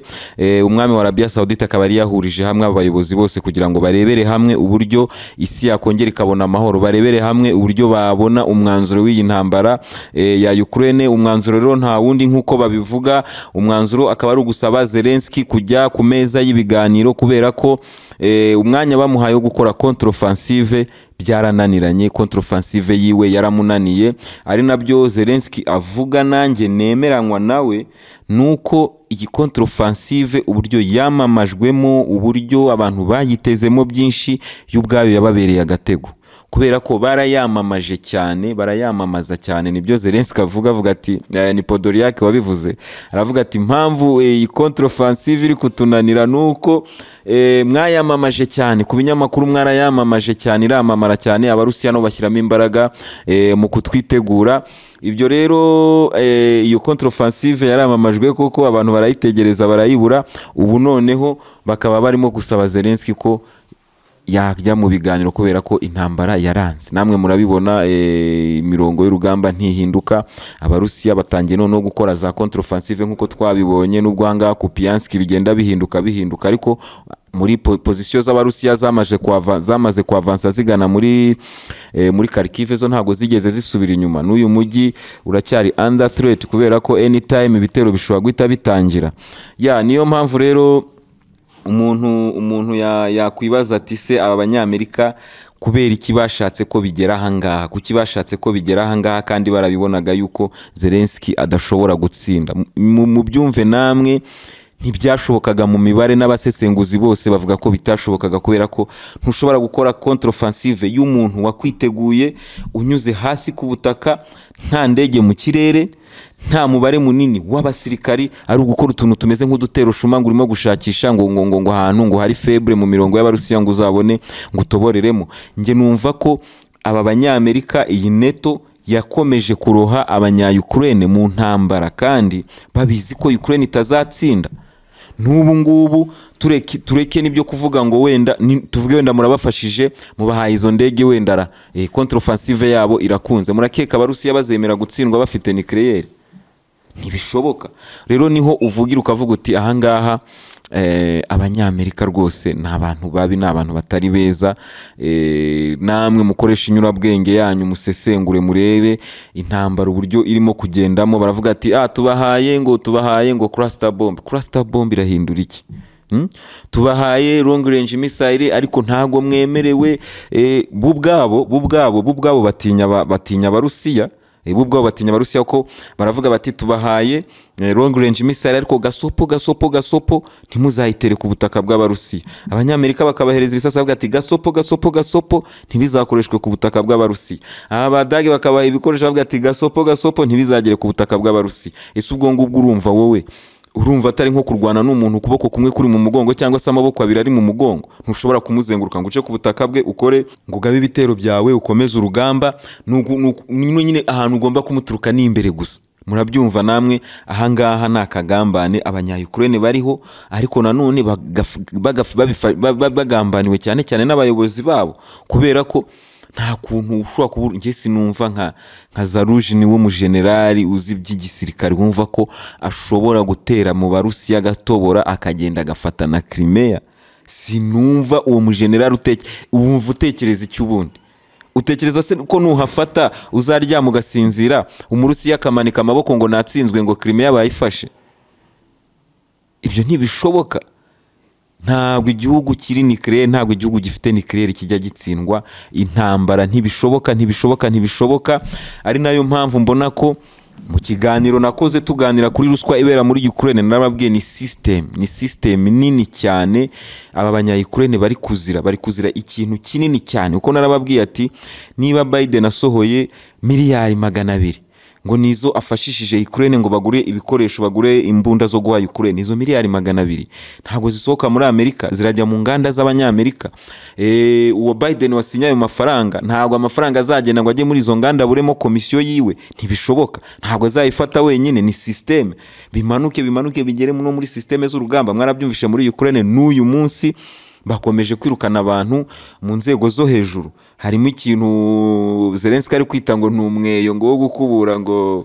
Umwami wa Arabia Saudite akaba yari yahurije hamwe abayobozi bose kugira ngo barebere hamwe uburyo isi yakongera ikabona amahoro, barebere hamwe uburyo babona umwanzuro w'iyi ntambara ya Ukraine. Umwanzuro rero nta wundi, nk'uko babivuga, umwanzuro akaba ari ugusaba Zelensky kujya ku meza y'ibiganiro, kubera ko umwanya bamuhaye wo gukora contre-offensive byarananiranye, contre-offensive yiwe yaramunaniye. Ari nabyo Zelensky avuga, nanjye nemeranywa nawe, nuko iyi contre-offensive, uburyo yamamajwemo, uburyo abantu bayitezemo byinshi, yo ubwayo yababereye agatego, kubera ko barayamamaje cyane, barayamamaza cyane. Nibyo Zelensky avuga ati, ni Podolyak wabivuze, aravuga ati: "Impamvu iyi contre-offensive iri kutunanira nuko mwayamamaje cyane ku binyamakuru, mwarayamamaje cyane, iramamara cyane, Abarusiya nabo bashyiramo imbaraga mu kutwitegura." Ibyo rero, iyo contre-offensive yaramamajwe koko, abantu barayitegereza barayibura. Ubu noneho bakaba barimo gusaba Zelensky ko yajya mu biganiro, kubera ko intambara yaranze. Namwe murabibona, imirongo y'urugamba ntihinduka. Abarusiya batangiye noneho gukora za contre-offensive nk'uko twabibonye, n'ubwo ahangaha Kupiansk bigenda bihinduka bihinduka, ariko muri position z'Abarusiya zamaze kwavansa zigana muri Kharkiv, zo ntabwo zigeze zisubira inyuma. N'uyu mujyi uracyari under threat, kubera ko anytime ibitero bishobora guhita bitangira. Ya, niyo mpamvu rero umuntu yakwibaza ati: "Se aba Banyamerika kubera iki bashatse ko bigera ahangaha? Kuki bashatse ko bigera ahangaha kandi barabibonaga yuko Zelensky adashobora gutsinda?" Mubyumve namwe, ntibyashobokaga mu mibare, n'abasesenguzi bose bavuga ko bitashobokaga, kubera ko ntushobora gukora contre-offensive y'umuntu wakwiteguye unyuze hasi ku butaka, nta ndege mu kirere, nta mubare munini w'abasirikari, ari ugukora utuntu tumeze nk'udutero shuma, ngo urimo gushakisha ngo ahantu ngo hari faible mu mirongo y'Abarusiya, ngo uzabone ngo utoboreremo. Njye numva ko aba Banyamerika, iyi NATO, yakomeje kuroha abanya-Ukraine mu ntambara kandi babizi ko Ukraine itazatsinda. N'ubu ngubu tureke n'ibyo kuvuga ngo wenda tuvuge wenda murabafashije, mubahaye izo ndege, wenda ra contre-offensive yabo irakunze, murakeka Abarusiya bazemera gutsindwa bafite nucléaire? Ntibishoboka. Rero niho uvugira ukavuga uti: "Ahangaha Abanyamerika rwose ni abantu babi, ni abantu batari beza. Namwe mukoresha inyurabwenge yanyu, musesengure, murebe intambara uburyo irimo kugendamo. Baravuga ati: "Ah, tubahaye ngo cluster bomb." Cluster bomb irahindura iki? Tubahaye long range missile, ariko ntago mwemerewe. Bo ubwabo batinya Abarusiya. Bo ubwabo batinya Abarusiya, ko baravuga bati: "Tubahaye long range missile, ariko gasopo, gasopo, gasopo, ntimuzayitere ku butaka bw'Abarusiya." Abanyamerika bakabahereza ibisasu, bavuga ati: "Gasopo, gasopo, gasopo, ntibizakoreshwe ku butaka bw'Abarusiya." Abadage bakabaha ibikoresho, bavuga ati: "Gasopo, gasopo, ntibizagere ku butaka bw'Abarusiya." Ese ubwo ngubwo urumva, wowe urumva atari nko kurwana n'umuntu ukuboko kumwe kuri mu mugongo, cyangwa se amaboko abiri ari mu mugongo? Ntushobora kumuzenguruka ngo uce ku butaka bwe, ukore ngo ugabe ibitero byawe, ukomeze urugamba. Nyine ahantu ugomba kumuturuka ni imbere gusa. Murabyumva namwe, ahangaha ni akagambane Abanyayukurene bariho, ariko nanone bagambaniwe cyane cyane n'abayobozi babo, kubera ko nta kuntu ushobora kubura. Njye sinumva nka Zaluzhny w'umujenerali uzi iby'igisirikare, wumva ko ashobora gutera mu Barusiya agatobora, akagenda agafata na Crimea. Sinumva uwo mujenerali. Wumva utekereza icyo ubundi utekereza se, ko nuhafata uzaryama ugasinzira, Umurusiya akamanika amaboko ngo natsinzwe, ngo Crimea bayifashe? Ibyo ntibishoboka. Ntabwo igihugu kiri nucléaire, ntabwo igihugu gifite nucléaire kijya gitsindwa intambara. Ntibishoboka, ntibishoboka, ntibishoboka. Ari nayo mpamvu mbona ko mu kiganiro nakoze tuganira kuri ruswa ibera muri Ukraine, narababwiye ni system nini cyane. Aba banya Ukraine bari kuzira ikintu kinini cyane, kuko narababwiye ati niba Biden asohoye miliyari 200 ngo nizo afashishije Ukraine, ngo bagure ibikoresho, bagure imbunda zo guha Ukraine, izo miliyari 200 ntabwo zisohoka muri Amerika, zirajya mu nganda z'Abanyamerika. Uwo Biden wasinye ayo mafaranga, ntabwo amafaranga azagenda ngo ajye muri izo nganda buremo komisiyo yiwe. Ntibishoboka, ntabwo azayifata wenyine. Ni système, bimanuke, bimanuke, bigere no muri système z'urugamba. Mwarabyumvishe, muri Ukraine n'uyu munsi bakomeje kwirukana abantu mu nzego zo hejuru. Harimo ikintu Zelensky ari kwita ngo ni umweyo ngo wo gukubura, ngo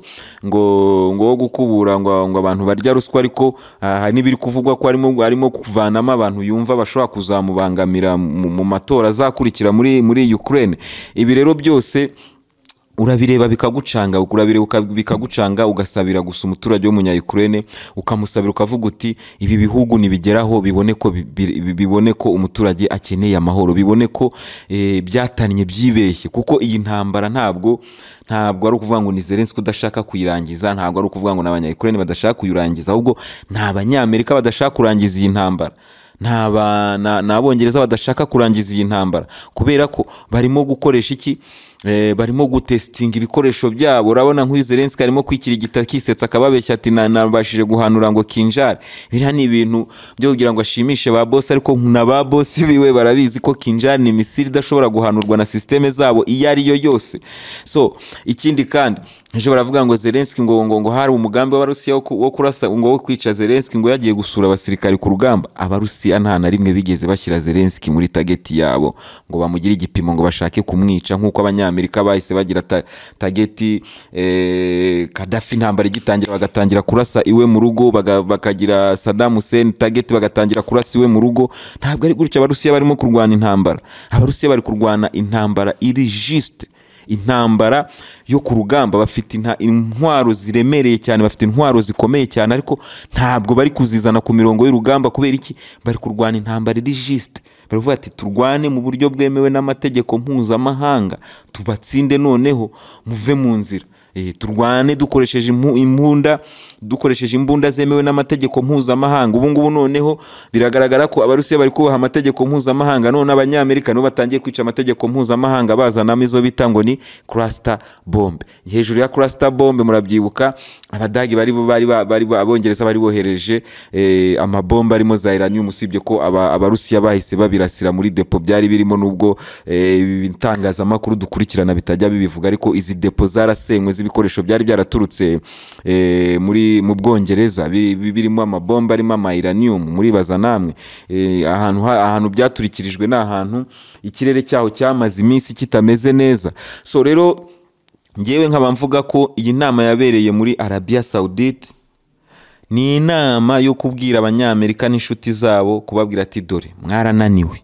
wo gukubura ngo abantu barya ruswa, ariko hari n'ibiri kuvugwa ko arimo kuvanamo abantu yumva bashobora kuzamubangamira mu matora azakurikira muri Ukraine. Ibi rero byose urabireba bikagucanga, urabireba bikagucanga, ugasabira gusa umuturage w'Umunya-Ukraine, ukamusabira, ukavuga uti ibi bihugu nibigeraho bibone ko umuturage akeneye amahoro, bibone ko byatannye, byibeshye, kuko iyi ntambara ntabwo ari ukuvuga ngo ni Zelensky udashaka kuyirangiza, ntabwo ari ukuvuga ngo ni Abanya-Ukraine badashaka kuyirangiza, ahubwo ni Abanyamerika badashaka kurangiza iyi ntambara, ni Abongereza badashaka kurangiza iyi ntambara, kubera ko barimo gukoresha iki? Barimo gutestinga ibikoresho byabo. Urabona nk'uyu Zelensky arimo kwikirigita, akisetsa, akababeshya ati nabashije guhanura ngo Kinjal. Biriya ni ibintu byo kugira ngo ashimishe ba boss, ariko na ba boss biwe barabizi ko Kinjal ni missile idashobora guhanurwa na système zabo iyo ari yo yose. So ikindi kandi, ejo baravuga ngo Zelensky ngo hari umugambi w'Abarusiya wo kurasa, ngo wo kwica Zelensky, ngo yagiye gusura abasirikari ku rugamba. Abarusiya nta na rimwe bigeze bashyira Zelensky muri target yabo ngo bamugire igipimo, ngo bashake kumwica, nk'uko Abanyamerika bahise bagira target Gaddafi, intambara igitangira bagatangira kurasa iwe mu rugo, bakagira Saddam Hussein target, bagatangira kurasa iwe mu rugo. Ntabwo ari gutyo Abarusiya barimo kurwana intambara. Abarusiya bari kurwana intambara iri juste, intambara yo ku rugamba. Bafite intwaro ziremereye cyane, bafite intwaro zikomeye cyane, ariko ntabwo bari kuzizana ku mirongo y'urugamba. Kubera iki? Bari kurwana intambara iri juste. Baravuga ati: "Turwane mu buryo bwemewe n'amategeko mpuzamahanga, tubatsinde, noneho muve mu nzira. Turwane dukoresheje imbunda, dukoresheje imbunda zemewe n'amategeko mpuzamahanga." Ubu ngubu noneho biragaragara ko Abarusiya bari kubaha amategeko mpuzamahanga, none Abanyamerika nibo batangiye kwica amategeko mpuzamahanga, bazanamo izo bita ngo ni cluster bomb. Hejuru ya cluster bomb, murabyibuka, Abadage bari Abongereza bari bohereje amabomba arimo za uranium, usibye ko Abarusiya bahise babirasira muri dépôt byari birimo, nubwo ibitangazamakuru dukurikirana bitajya bibivuga, ariko izi dépôt zarasenywe z'ibikoresho byari byaraturutse muri mu Bwongereza, birimo amabomba arimo ama uranium. Muribaza namwe, ahantu byaturikirijwe ni ahantu ikirere cyaho cyamaze iminsi kitameze neza. So rero ngewe nkaba mvuga ko iyi nama yabereye muri Arabia Saudite Ni inama yo kubwira Abanyamerika n'inshuti zabo, kubabwira ati dore mwarananiwe,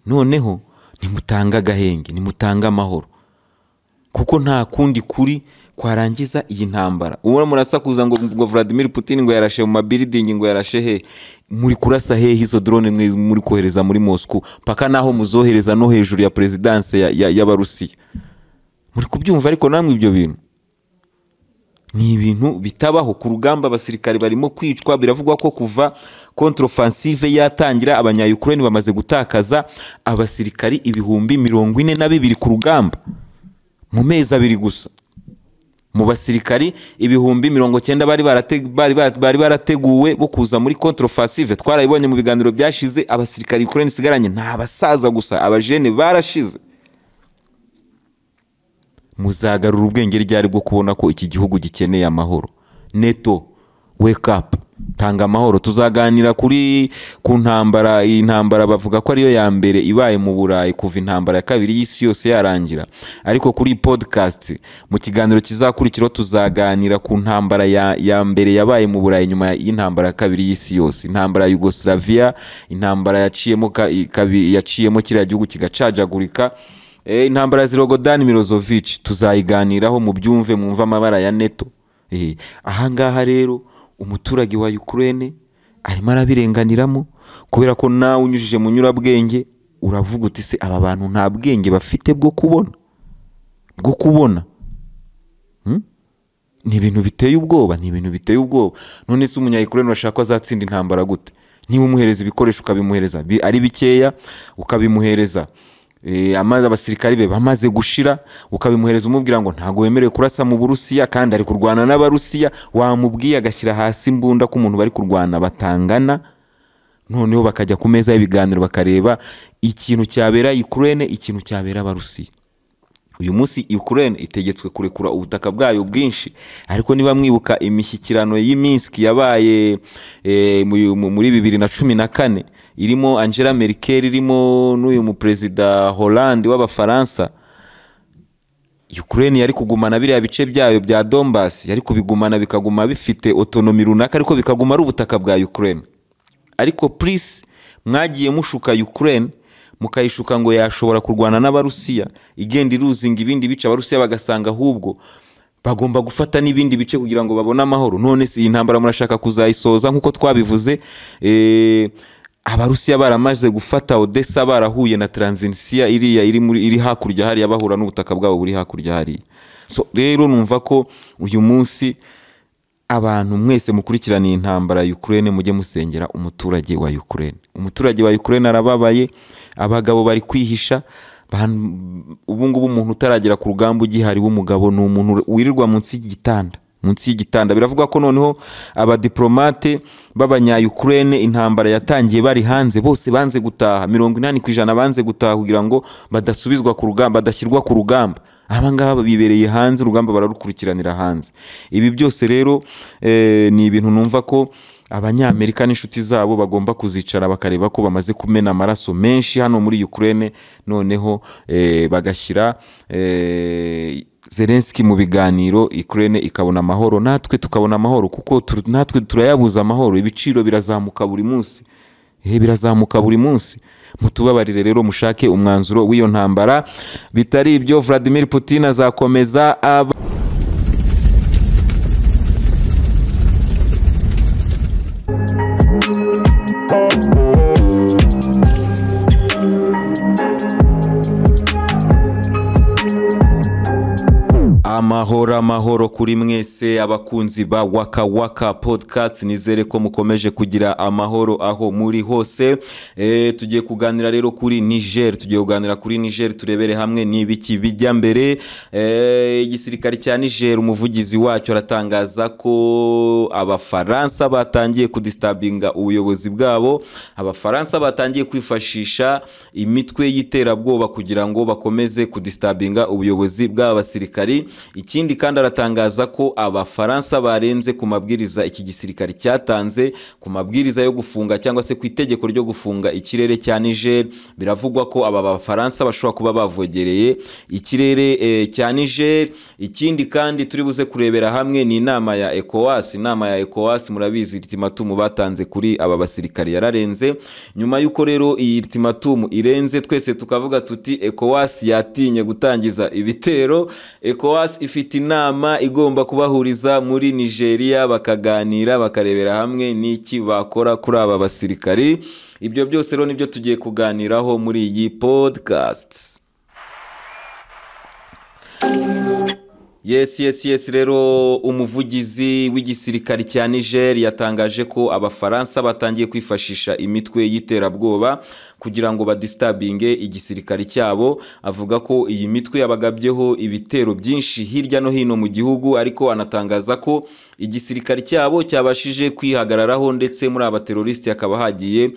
noneho nimutanga agahenge, nimutanga amahoro, kuko nta kundi kuri kwarangiza iyi ntambara. Ubona murasakuza ngo Vladimir Putin ngo yarashe mu mabuilding, ngo yarashe he, muri kurasa hehe izo drone mwe muri kohereza muri Moscow, paka naho muzohereza no hejuru ya presidence y'Abarusiya. Muri kubyumva ariko namwe ibyo bintu ni ibintu bitabaho. Ku rugamba abasirikare barimo kwicwa, biravugwa ko kuva contre-offensive yatangira abanya-Ukraine bamaze gutakaza abasirikari 42,000 ku rugamba mu mezi abiri gusa. Mu basirikari 90,000 bari barateguwe bo kuza muri contre-offensive, twarabibonye mu biganiro byashize. Abasirikari Ukraine isigaranye nta basaza gusa, abajene barashize. Muzagarura ubwenge ryari bwo kubona ko iki gihugu gikeneye amahoro? NATO, wake up, tanga amahoro. Tuzaganira kuri ku ntambara, iyi ntambara bavuga ko ariyo ya mbere ibaye mu Burayi kuva intambara ya kabiri y'isi yose yarangira. Ariko kuri podcast mu kiganiro kizakurikiraho tuzaganira ku ntambara ya mbere yabaye mu Burayi nyuma y'intambara ya kabiri y'isi yose, intambara ya Yugoslavia, intambara yaciyemo kiriya gihugu kigacajagurika, intambara ya Slobodan Milosevic, tuzayiganiraho mubyumve, mwumve amabara ya NATO. Ahangaha rero umuturage wa Ukraine arimo arabirenganiramo, kubera ko nawe unyujije mu nyurabwenge uravuga uti se aba bantu nta bwenge bafite bwo kubona. Ni ibintu biteye ubwoba, ni ibintu biteye ubwoba. None se umunya Ukraine urashaka ko azatsinda intambara gute? Niba umuhereza ibikoresho ukabimuhereza ari bikeya, ukabimuhereza amazi abasirikari be bamaze gushira, ukabimuhereza umubwira ngo ntago wemerewe kurasa mu Burusiya kandi ari kurwana n'Abarusiya, wamubwiye agashyira hasi imbunda ko umuntu bari kurwana batangana, noneho bakajya ku meza y'ibiganiro bakareba ikintu cyabera Ukraine, ikintu cyabera Abarusiya. Uyu munsi Ukraine itegetswe kurekura ubutaka bwayo bwinshi, ariko niba mwibuka imishyikirano y'i Minsk yabaye muri 2014 irimo Angela Merkel, irimo n'uyu muperezida Hollande w'Abafaransa, Ukraine yari kugumana biriya bice byayo bya Donbass, yari kubigumana bikaguma bifite autonomy runaka, ariko bikaguma ari ubutaka bwa Ukraine. Ariko please, mwagiye mushuka Ukraine, mukayishuka ngo yashobora kurwana n'Abarusiya, igenda iruzinga ibindi bice, Abarusiya bagasanga ahubwo bagomba gufata n'ibindi bice kugira ngo babone amahoro. None se iyi ntambara murashaka kuzayisoza nk'uko twabivuze? Abarusiya baramaze gufata Odessa, barahuye na Transnistria iriya iri hakurya hariya, bahura n'ubutaka bwabo buri hakurya hariya. So rero numva ko uyu munsi abantu mwese mukurikirana iyi ntambara ya Ukraine mujye musengera umuturage wa Ukraine. Umuturage wa Ukraine arababaye, abagabo bari kwihisha. Ubu ngubu umuntu utaragera ku rugamba ugihari w'umugabo ni umuntu wirirwa munsi y'igitanda, munsi y'igitanda. Biravugwa ko noneho abadiplomate b'abanya Ukraine intambara yatangiye bari hanze, bose banze gutaha, 80% banze gutaha kugira ngo badasubizwa ku rugamba, badashyirwa ku rugamba. Aba ngaba bibereye hanze, urugamba bararukurikiranira hanze. Ibi byose rero ni ibintu numva ko Abanyamerika n'inshuti zabo bagomba kuzicara bakareba ko bamaze kumena amaraso menshi hano muri Ukraine, noneho bagashyira Zelensky mu biganiro, Ukraine ikabona amahoro, natwe tukabona amahoro, kuko natwe turayabuza amahoro. Ibiciro birazamuka buri munsi, birazamuka buri munsi. Mutubabarire rero mushake umwanzuro w'iyo ntambara, bitari ibyo Vladimir Putin azakomeza Amahoro amahoro kuri mwese abakunzi ba Waka Waka Podcast, nizere ko mukomeje kugira amahoro aho muri hose. Tugiye kuganira rero kuri Niger, tugiye kuganira kuri Niger turebere hamwe n'ibiki bijya mbere. Igisirikare cya Niger, umuvugizi wacyo aratangaza ko Abafaransa batangiye kudistabinga ubuyobozi bwabo, Abafaransa batangiye kwifashisha imitwe y'iterabwoba kugira ngo bakomeze kudistabinga ubuyobozi bw'abasirikari. Ikindi kandi aratangaza ko Abafaransa barenze ku mabwiriza iki gisirikare cyatanze, ku mabwiriza yo gufunga cyangwa se ku itegeko ryo gufunga ikirere cya Niger. Biravugwa ko aba Bafaransa bashobora kuba bavogereye ikirere cya Niger. Ikindi kandi turi buze kurebera hamwe ni inama ya ECOWAS. Inama ya ECOWAS murabizi, ultimatum batanze kuri aba basirikare yararenze. Nyuma y'uko rero iyi ultimatum irenze, twese tukavuga tuti ECOWAS yatinye gutangiza ibitero. ECOWAS ifite inama igomba kubahuriza muri Nigeria, bakaganira, bakarebera hamwe n'iki bakora kuri aba basirikari. Ibyo byose rero nibyo tugiye kuganiraho muri iyi podcast. Yes, rero umuvugizi w'igisirikare cya Niger yatangaje ko Abafaransa batangiye kwifashisha imitwe y'iterabwoba kugira ngo badistabinge igisirikare cyabo. Avuga ko iyi mitwe yabagabyeho ibitero byinshi hirya no hino mu gihugu, ariko anatangaza ko igisirikare cyabo cyabashije kwihagararaho, ndetse muri aba terroriste hakaba hagiye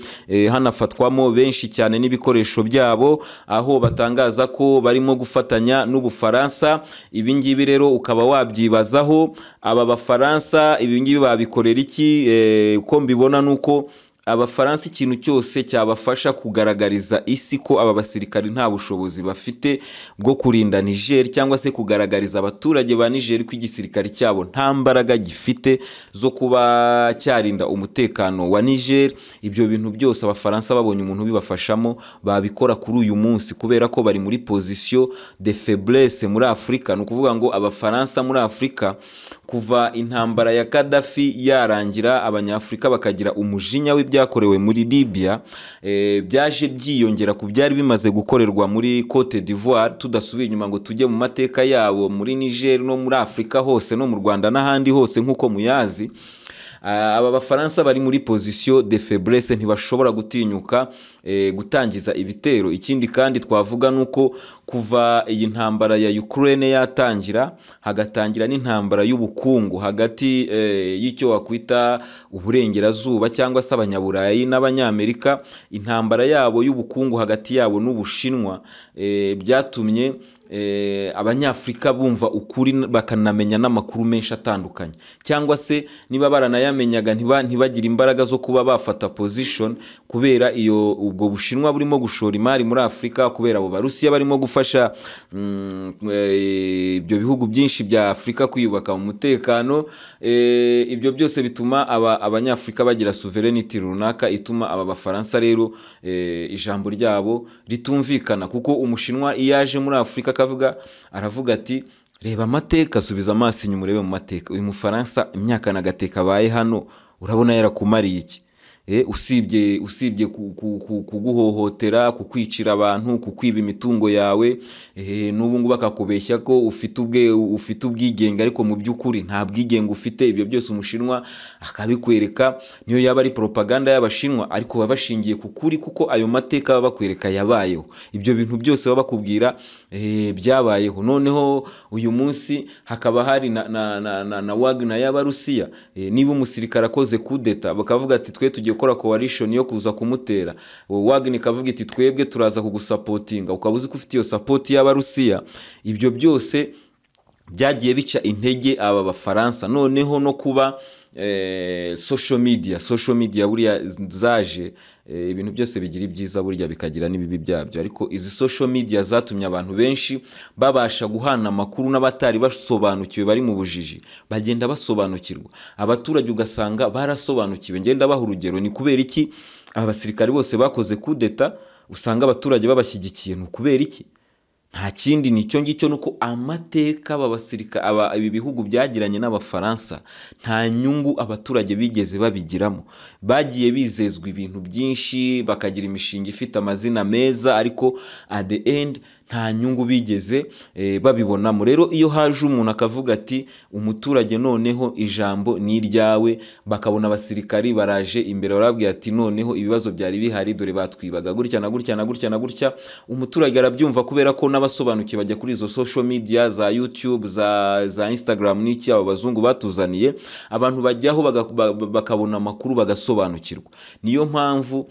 hanafatwamo benshi cyane n'ibikoresho byabo, aho batangaza ko barimo gufatanya n'Ubufaransa. Ibi ngibi rero ukaba wabyibazaho, aba Bafaransa ibi ngibi babikorera iki? Uko mbibona nuko Abafaransa ikintu cyose cyabafasha kugaragariza isi ko aba basirikari nta bushobozi bafite bwo kurinda Niger, cyangwa se kugaragariza abaturage ba Niger ko igisirikare cyabo nta mbaraga gifite zo kuba cyarinda umutekano wa Niger. Ibyo bintu byose Abafaransa babonye umuntu bibafashamo babikora kuri uyu munsi, kubera ko bari muri position de faiblesse muri Afrika. Ni ukuvuga ngo Abafaransa muri Afrika kuva intambara ya Gaddafi yarangira, Abanyafrika bakagira umujinya w'ibyakorewe muri Libya, byaje byiyongera ku byari bimaze gukorerwa muri Cote d'Ivoire. Tudasubiye inyuma ngo tujye mu mateka yabo muri Niger no muri Afrika hose no mu Rwanda n'ahandi hose nk'uko muyazi, aba Bafaransa bari muri position de faiblesse, ntibashobora gutinyuka gutangiza ibitero. Ikindi kandi twavuga nuko kuva iyi ntambara ya Ukraine yatangira, hagatangira n'intambara y'ubukungu hagati y'icyo wakwita uburengerazuba cyangwa se Abanyaburayi n'Abanyamerika, intambara yabo y'ubukungu hagati yabo n'Ubushinwa, byatumye Abanyafrika bumva ukuri bakanamenya n'amakuru menshi atandukanye, cyangwa se niba baranayamenyaga ntibagira imbaraga zo kuba bafata position, kubera iyo ubwo Bushinwa burimo gushora imari muri Afrika, kubera abo Barusiya barimo gufasha ibyo bihugu byinshi bya Afrika kwiyubaka mu mutekano. Ibyo byose bituma Abanyafrika bagira sovereignty runaka ituma aba Bafaransa rero ijambo ryabo ritumvikana, kuko Umushinwa iyo aje muri Afrika akavuga, aravuga ati reba amateka, subiza amaso inyuma urebe mu mateka, uyu Mufaransa imyaka n'agateka abaye hano urabona yarakumariye iki? Usibye kuguhohotera, kukwicira abantu, kukwiba imitungo yawe, n'ubu ngubu akakubeshya ko ufite ubwigenge, ariko mu by'ukuri nta bwigenge ufite. Ibyo byose Umushinwa akabikwereka, niyo yaba ari propaganda y'Abashinwa, ariko baba bashingiye ku kuri, kuko ayo mateka baba bakwereka yabayeho. Ibyo bintu byose baba bakubwira byabayeho. Noneho uyu munsi hakaba hari na Wagner y'Abarusiya. Niba umusirikare akoze kudeta bakavuga ati twe tugiye gukora coalition yo kuza kumutera, Wagner ikavuga iti twebwe turaza kugusapotinga, ukaba uzi ko ufite iyo support y'Abarusiya. Ibyo byose byagiye bica intege aba Bafaransa. Noneho no kuba social media buriya zaje, ibintu byose bigira ibyiza burya bikagira n'ibibi byabyo, ariko izi social media zatumye abantu benshi babasha guhana amakuru n'abatari basobanukiwe bari mu bujiji bagenda basobanukirwa. Abaturage ugasanga barasobanukiwe. Ngenda baha urugero, ni kubera iki aba basirikari bose bakoze kudeta usanga abaturage babashyigikiye? Ni ukubera iki? Nta kindi, ni icyo ngicyo, nuko amateka aba ibi bihugu byagiranye n'Abafaransa nta nyungu abaturage bigeze babigiramo. Bagiye bizezwa ibintu byinshi, bakagira imishinga ifite amazina meza, ariko at the end nta nyungu bigeze babibonamo. Rero iyo haje umuntu akavuga ati umuturage noneho ijambo ni iryawe, bakabona abasirikari baraje imbere barabwira ati noneho ibibazo byari bihari dore batwibaga gutya na gutya na gutya na gutya, umuturage arabyumva, kubera ko n'abasobanukiwe bajya kuri izo social media za YouTube, za Instagram n'iki abo bazungu batuzaniye, abantu bajyaho bakabona amakuru bagasobanukirwa. Niyo mpamvu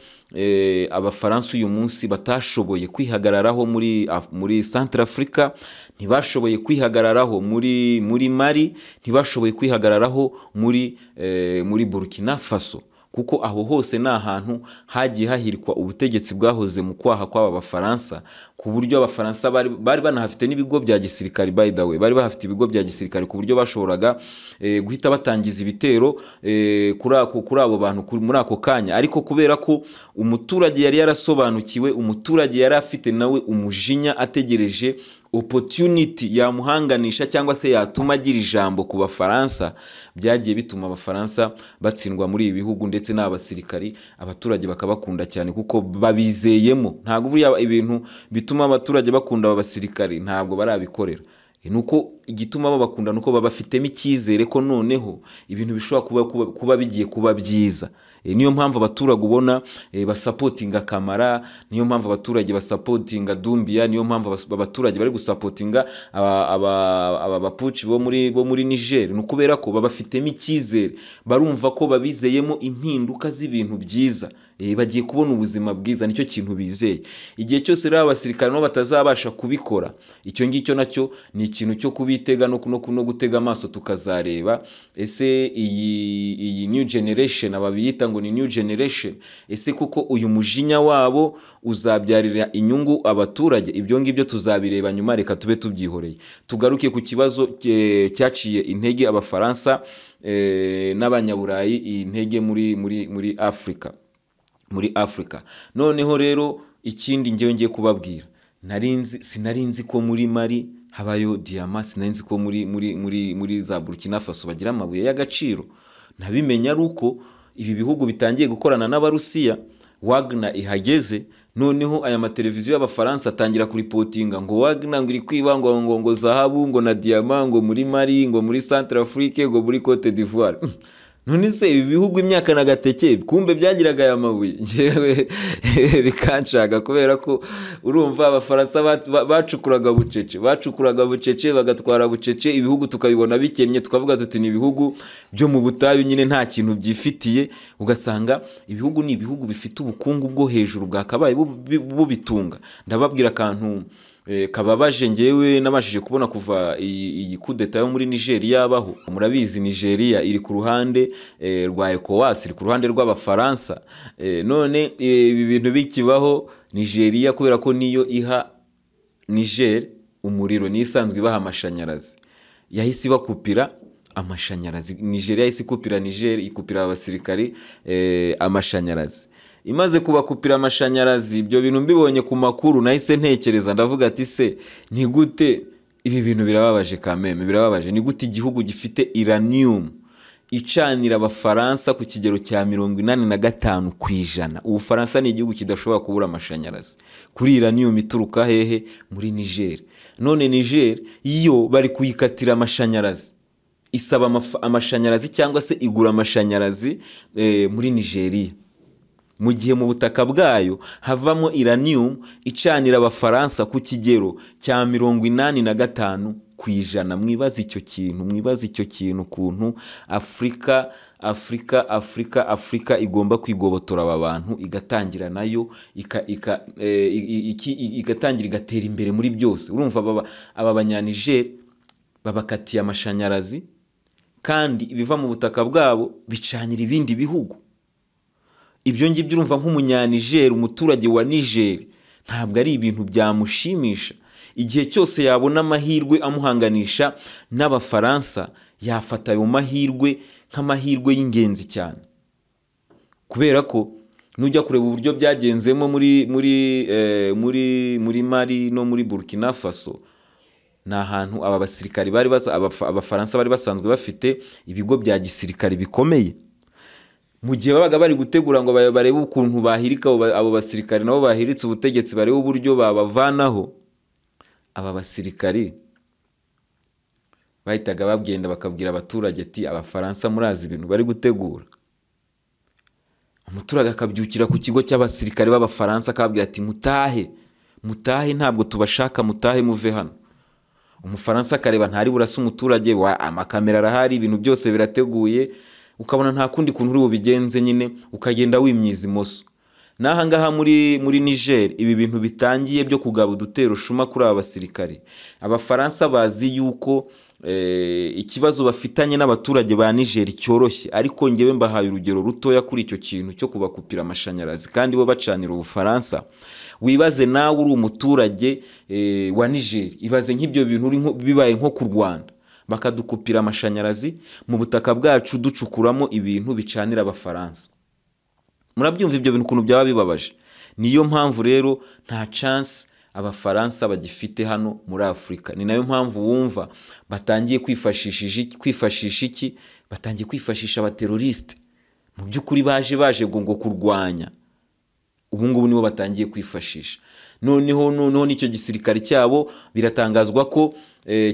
Abafaransa uyu munsi batashoboye kwihagararaho muri muri Centrafrica, ntibashoboye kwihagararaho muri Mali, ntibashoboye kwihagararaho muri Burkina Faso, kuko aho hose ni ahantu hagiye hahirikwa ubutegetsi bwahoze mu kwaha kw'aba Bafaransa, ku buryo Abafaransa bari banahafite n'ibigo bya gisirikare. By the way, bari bahafite ibigo bya gisirikare ku buryo bashoboraga guhita batangiza ibitero kuri abo bantu muri ako kanya. Ariko kubera ko umuturage yari yarasobanukiwe, umuturage yari afite nawe umujinya, ategereje opportunity yamuhanganisha cyangwa se yatuma agira ijambo ku Bafaransa, byagiye bituma Abafaransa batsindwa muri ibi bihugu, ndetse n'abasirikari abaturage bakabakunda cyane kuko babizeyemo. Ntabwo buriya ibintu bituma abaturage bakunda aba basirikari ntabwo barabikorera, nuko igituma babakunda nuko babafitemo icyizere ko noneho ibintu bishobora kuba bigiye kuba byiza. Niyo mpamvu abaturage ubona basapotinga Kamara, niyo mpamvu abaturage basapotinga Doumbouya, niyo mpamvu abaturage bari gusapotinga aba bapuci bo muri Niger, ni ukubera ko babafitemo icyizere, barumva ko babizeyemo impinduka z'ibintu byiza. Bagiye kubona ubuzima bwiza, nicyo kintu bizeye. Igihe cyose rero abasirikare nabo batazabasha kubikora, icyo ngicyo nacyo ni ikintu cyo kubitega no gutega amaso, tukazareba ese iyi new generation, ababiyita ngo ni new generation, ese kuko uyu mujinya wabo uzabyarira inyungu abaturage? Ibyo ngibyo tuzabireba nyuma, reka tube tubyihoreye, tugaruke ku kibazo cyaciye intege Abafaransa n'Abanyaburayi intege muri Afurika, muri Afurika. Noneho rero ikindi ngewe ngiye kubabwira, sinari nzi ko muri Mali habayo diyama, sinari nzi ko muri za Burkina Faso bagira amabuye y'agaciro. Nabimenya ari uko ibi bihugu bitangiye gukorana n'Abarusiya, Wagner ihageze. Noneho aya mateleviziyo y'Abafaransa atangira kuripotinga ngo Wagner ngo iri kwiba ngo zahabu ngo na diyama ngo muri Mali, ngo muri Centrafrique, ngo muri Cote d'Ivoire. None se ibi bihugu imyaka na gateke kumbe byagiraga aya mabuye? Njyewe bikancaga, kubera ko urumva Abafaransa bacukuraga bucece, bacukuraga bucece, bagatwara bucece, ibihugu tukabibona bikennye, tukavuga tuti ni ibihugu byo mu butayu nyine, nta kintu byifitiye. Ugasanga ibihugu ni ibihugu bifite ubukungu bwo hejuru bwakabaye bubitunga. Ndababwira akantu kababaje ngewe nabashije kubona kuva iyi kudeta yo muri Nigeria yabaho. Murabizi, Nigeria iri ku ruhande rwa ECOWAS, iri ku ruhande rw'Abafaransa. None ibi bintu bikibaho, Nigeria, kubera ko niyo iha Niger umuriro, niyo isanzwe ibaha amashanyarazi, yahise ibakupira amashanyarazi. Nigeria yahise ikupira Niger, ikupira abasirikari amashanyarazi. Imaze kubakupira amashanyarazi, ibyo bintu mbibonye ku makuru nahise ntekereza, ndavuga ati: "Se ni gute ibi bintu?" Birababaje kameme, birababaje. Ni gute igihugu gifite uranium icanira Abafaransa ku kigero cya 85%? Ubufaransa ni igihugu kidashobora kubura amashanyarazi kuri uranium ituruka hehe? Muri Niger. None Niger yo bari kuyikatira amashanyarazi, isaba amashanyarazi cyangwa se igura amashanyarazi muri Nigeria, mu gihe mu butaka bwayo havamo uranium icanira Abafaransa ku kigero cya 85%. Mwibaze icyo kintu, mwibaze icyo kintu, ukuntu Afurika, Afurika, Afurika, Afurika igomba kwigobotora aba bantu, igatangira nayo igatangira igatera imbere muri byose. Urumva aba Banyanigeri babakatiye amashanyarazi, kandi ibiva mu butaka bwabo bicanira ibindi bihugu. Ibyo ngibyo urumva nk'Umunyanigeri, umuturage wa Niger, ntabwo ari ibintu byamushimisha. Igihe cyose yabona amahirwe amuhanganisha n'Abafaransa, yafata ayo mahirwe nk'amahirwe y'ingenzi cyane, kubera ko nujya kureba uburyo byagenzemo muri Mali no muri Burkina Faso, ni ahantu aba basirikari bari Abafaransa bari basanzwe bafite ibigo bya gisirikari bikomeye. Mu gihe babaga bari gutegura ngo barebe ukuntu bahirika abo basirikari nabo bahiritse ubutegetsi, barebe uburyo babavanaho, aba basirikari bahitaga bagenda bakabwira abaturage ati: "Abafaransa murazi ibintu bari gutegura." Umuturage akabyukira ku kigo cy'abasirikare b'Abafaransa, akababwira ati: "Mutahe, mutahe, ntabwo tubashaka, mutahe, muve hano." Umufaransa akareba ntari burase umuturage, amakamera arahari, ibintu byose birateguye, ukabona nta kundi kuntu uri bubigenze nyine, ukagenda wimyiza imoso. N'aha ngaha muri Niger ibi bintu bitangiye byo kugaba udutero shuma kuri aba basirikare. Abafaransa bazi yuko ikibazo bafitanye n'abaturage ba Niger cyoroshye, ariko ngewe mbahaye urugero rutoya kuri icyo kintu cyo kubakupira amashanyarazi kandi bo bacanira Ubufaransa. Wibaze nawe uri umuturage wa Niger, ibaze nk'ibyo bintu bibaye nko ku Rwanda, bakadukupira amashanyarazi mu butaka bwacu ducukuramo ibintu bicanira Abafaransa. Murabyumva ibyo bintu ukuntu byaba bibabaje. Niyo mpamvu rero nta chance Abafaransa bagifite hano muri Afurika. Ni nayo mpamvu wumva batangiye kwifashisha iki, batangiye kwifashisha abateroriste. Mu by'ukuri baje ngo kurwanya, ubu ngubu nibo batangiye kwifashisha. Noneho n'icyo gisirikare cyabo biratangazwa ko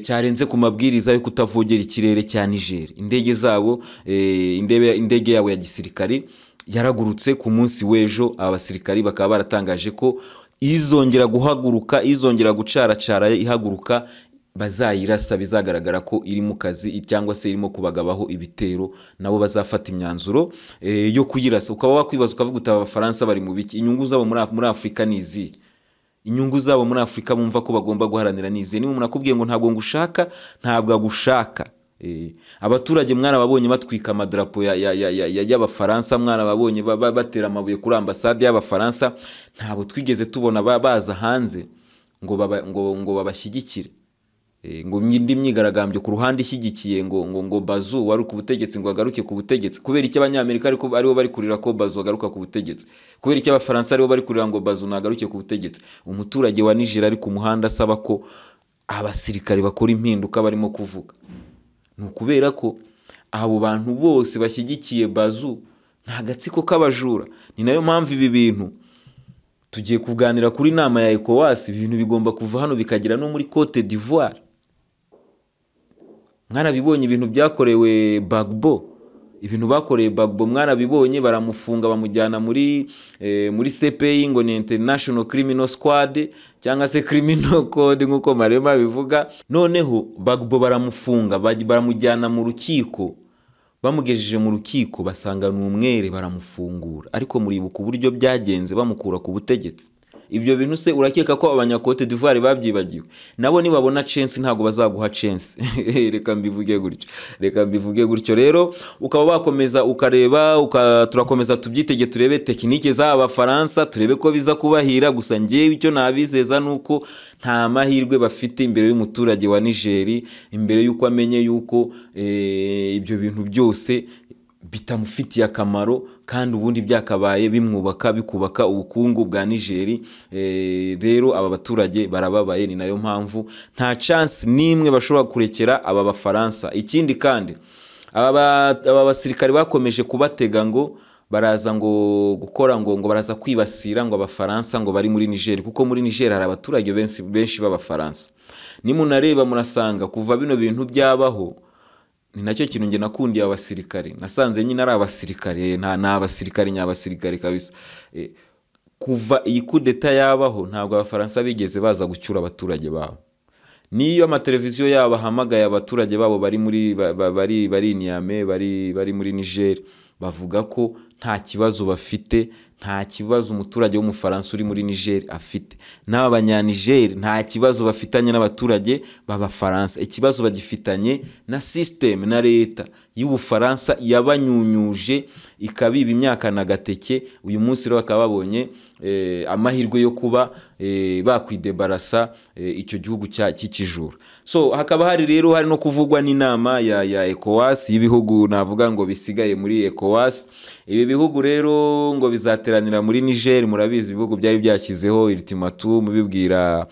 cyarenze ku mabwiriza yo kutavogera ikirere cya Niger. Indege zabo, indege yabo ya gisirikare yaragurutse ku munsi w'ejo. Aba basirikari bakaba baratangaje ko izongera guhaguruka, izongera gucaracara ihaguruka, bazayirasa, bizagaragara ko iri mu kazi cyangwa se irimo kubagabaho ibitero, nabo bazafata imyanzuro yo kuyirasa. Ukaba wakwibaza ukavuga uti Abafaransa bari mu biki? Inyungu zabo muri Afurika ni izihe? Inyungu zabo muri Afurika bumva ko bagomba guharanira ni izihe? Niba umuntu akubwiye ngo ntabwo ngushaka, ntabwo agushaka. Abaturage mwarababonye batwika amadarapo y'Abafaransa, mwarababonye batera amabuye kuri ambasade y'Abafaransa. Ntabwo twigeze tubona baza hanze ngo babashyigikire, ngo indi myigaragambyo ku ruhande ishyigikiye ngo Bazoum wari ku butegetsi ngo agaruke ku butegetsi. Kubera icyo Abanyamerika aribo bari kurira ko Bazoum agaruka ku butegetsi, kubera icyo Abafaransa aribo bari kurira ngo Bazoum nagaruke ku butegetsi. Umuturage wa Niger ari ku muhanda asaba ko abasirikare bakora impinduka barimo kuvuga. Ni ukubera ko abo bantu bose bashyigikiye Bazoum nta gatsiko k'abajura. Ni nayo mpamvu ibi bintu tugiye kuganira kuri nama ya ECOWAS, ibintu bigomba kuva hano bikagera no muri Cote d'Ivoire. Mwarabibonye ibintu byakorewe Gbagbo, ibintu bakoreye Gbagbo mwarabibonye, baramufunga bamujyana muri CPI ngo ni International Criminal Squad cyangwa se Criminal Code nk'uko Marema bivuga. Noneho Gbagbo baramufunga baramujyana mu rukiko, bamugejeje mu rukiko basanga ni umwere, baramufungura. Ariko muribuka uburyo byagenze bamukura ku butegetsi. Ibyo bintu se urakeka ko abanya Cote d'Ivoire babyibagiwe? Nabo nibabona chance ntabwo bazaguha chance. Reka mbivuge gutyo, reka mbivuge gutyo. Rero ukaba wakomeza ukareba, turakomeza tubyitege, turebe tekinike z'Abafaransa, turebe ko biza kubahira. Gusa ngewe icyo nabizeza nuko nta mahirwe bafite imbere y'umuturage wa Niger, imbere y'uko amenye yuko ibyo bintu byose bitamufitiye akamaro, kandi ubundi byakabaye bimwubaka, bikubaka ubukungu bwa Niger. Rero aba baturage barababaye, ni nayo mpamvu nta chance nimwe bashobora kurekera aba Bafaransa. Ikindi kandi aba basirikare bakomeje kubatega ngo baraza ngo gukora ngo baraza kwibasira ngo Abafaransa ngo bari muri Niger, kuko muri Niger hari abaturage benshi b'Abafaransa. Nimunareba murasanga kuva bino bintu byabaho, ni nacyo kintu nge nakundiye abasirikare, nasanze nyine ari abasirikare, nta abasirikare nyabasirikare kabisa. Kuva iyi kudeta yabaho ntabwo Abafaransa bigeze baza gucyura abaturage babo. Niyo amateleviziyo yabo ahamagaye abaturage babo bari muri bari Niamey, bari muri Niger, bavuga ko nta kibazo bafite, nta kibazo umuturage w'Umufaransa uri muri Niger afite. N'abanya-Niger nta kibazo bafitanye n'abaturage b'Abafaransa. Ikibazo bagifitanye na system na leta y'Ubufaransa yabanyunyuje ikabiba imyaka na gateke. Uyu munsi rero bakaba babonye amahirwe yo kuba bakwidebarasa icyo gihugu cy'ikijura. So hakaba hari rero hari no kuvugwa n'inama ya ECOWAS y'ibihugu navuga ngo bisigaye muri ECOWAS. Ibi bihugu rero ngo bizateranira muri Niger. Murabizi ibihugu byari byashyizeho ultimatum bibwira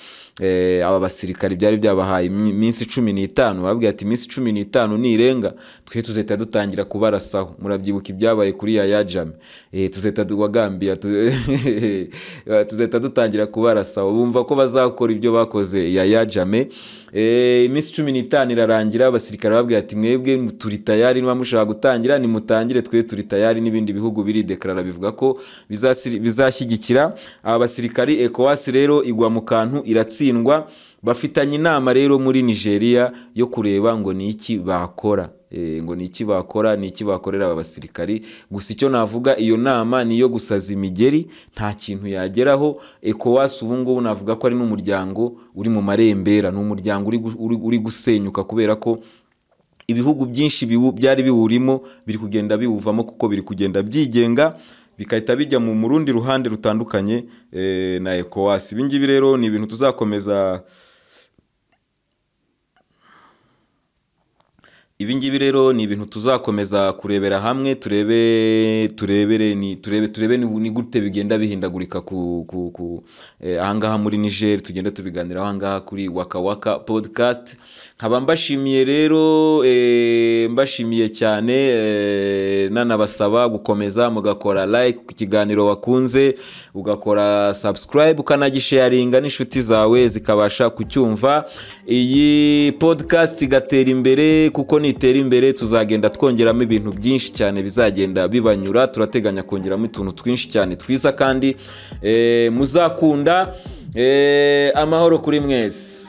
aba basirikari, byari byabahaye iminsi 15, babwiye ati iminsi 15 nirenga twe tuzahita dutangira kubarasaho. Murabyibuka ibyabaye kuri ya Jammeh, tuzahita Gambia, tuzahita dutangira kubarasaho. Bumva ko bazakora ibyo bakoze ya Jammeh. Iminsi 15 irarangira, abasirikare babwiye ati mwebwe turi tayari, niba mushaka gutangira nimutangire, twe turi tayari. N'ibindi bihugu biri deklarara bivuga ko bizashyigikira aba basirikari. ECOWAS rero igwa mu kantu, iratsindwa. Bafitanye inama rero muri Nigeria yo kureba ngo ni iki bakora, ngo ni iki bakora, ni iki bakorera aba basirikari. Gusa icyo navuga, iyo nama ni iyo gusaza imigeri, nta kintu yageraho. ECOWAS ubu ngubu navuga ko ari n'umuryango uri mu marembera, ni umuryango uri gusenyuka, kubera ko ibihugu byinshi byari biwurimo biri kugenda biwuvamo, kuko biri kugenda byigenga, bigahita bijya mu rundi ruhande rutandukanye na ECOWAS. Ibi ngibi rero ni ibintu tuzakomeza. Ibi ngibi rero ni ibintu tuzakomeza kurebera hamwe, turebe turebere ni turebe turebe ni gute bigenda bihindagurika ku ahangaha muri Niger, tugenda tubiganiraho ahangaha kuri Waka Waka Podcast. Nkaba mbashimiye rero, mbashimiye cyane, nanabasaba gukomeza mugakora like ku kiganiro wakunze, ugakora subscribe, ukanagisharinga n'inshuti zawe zikabasha kucyumva, iyi podcast igatera imbere, kuko nitera imbere tuzagenda twongeramo ibintu byinshi cyane bizagenda bibanyura. Turateganya kongeramo utuntu twinshi cyane twiza kandi muzakunda. Amahoro kuri mwese.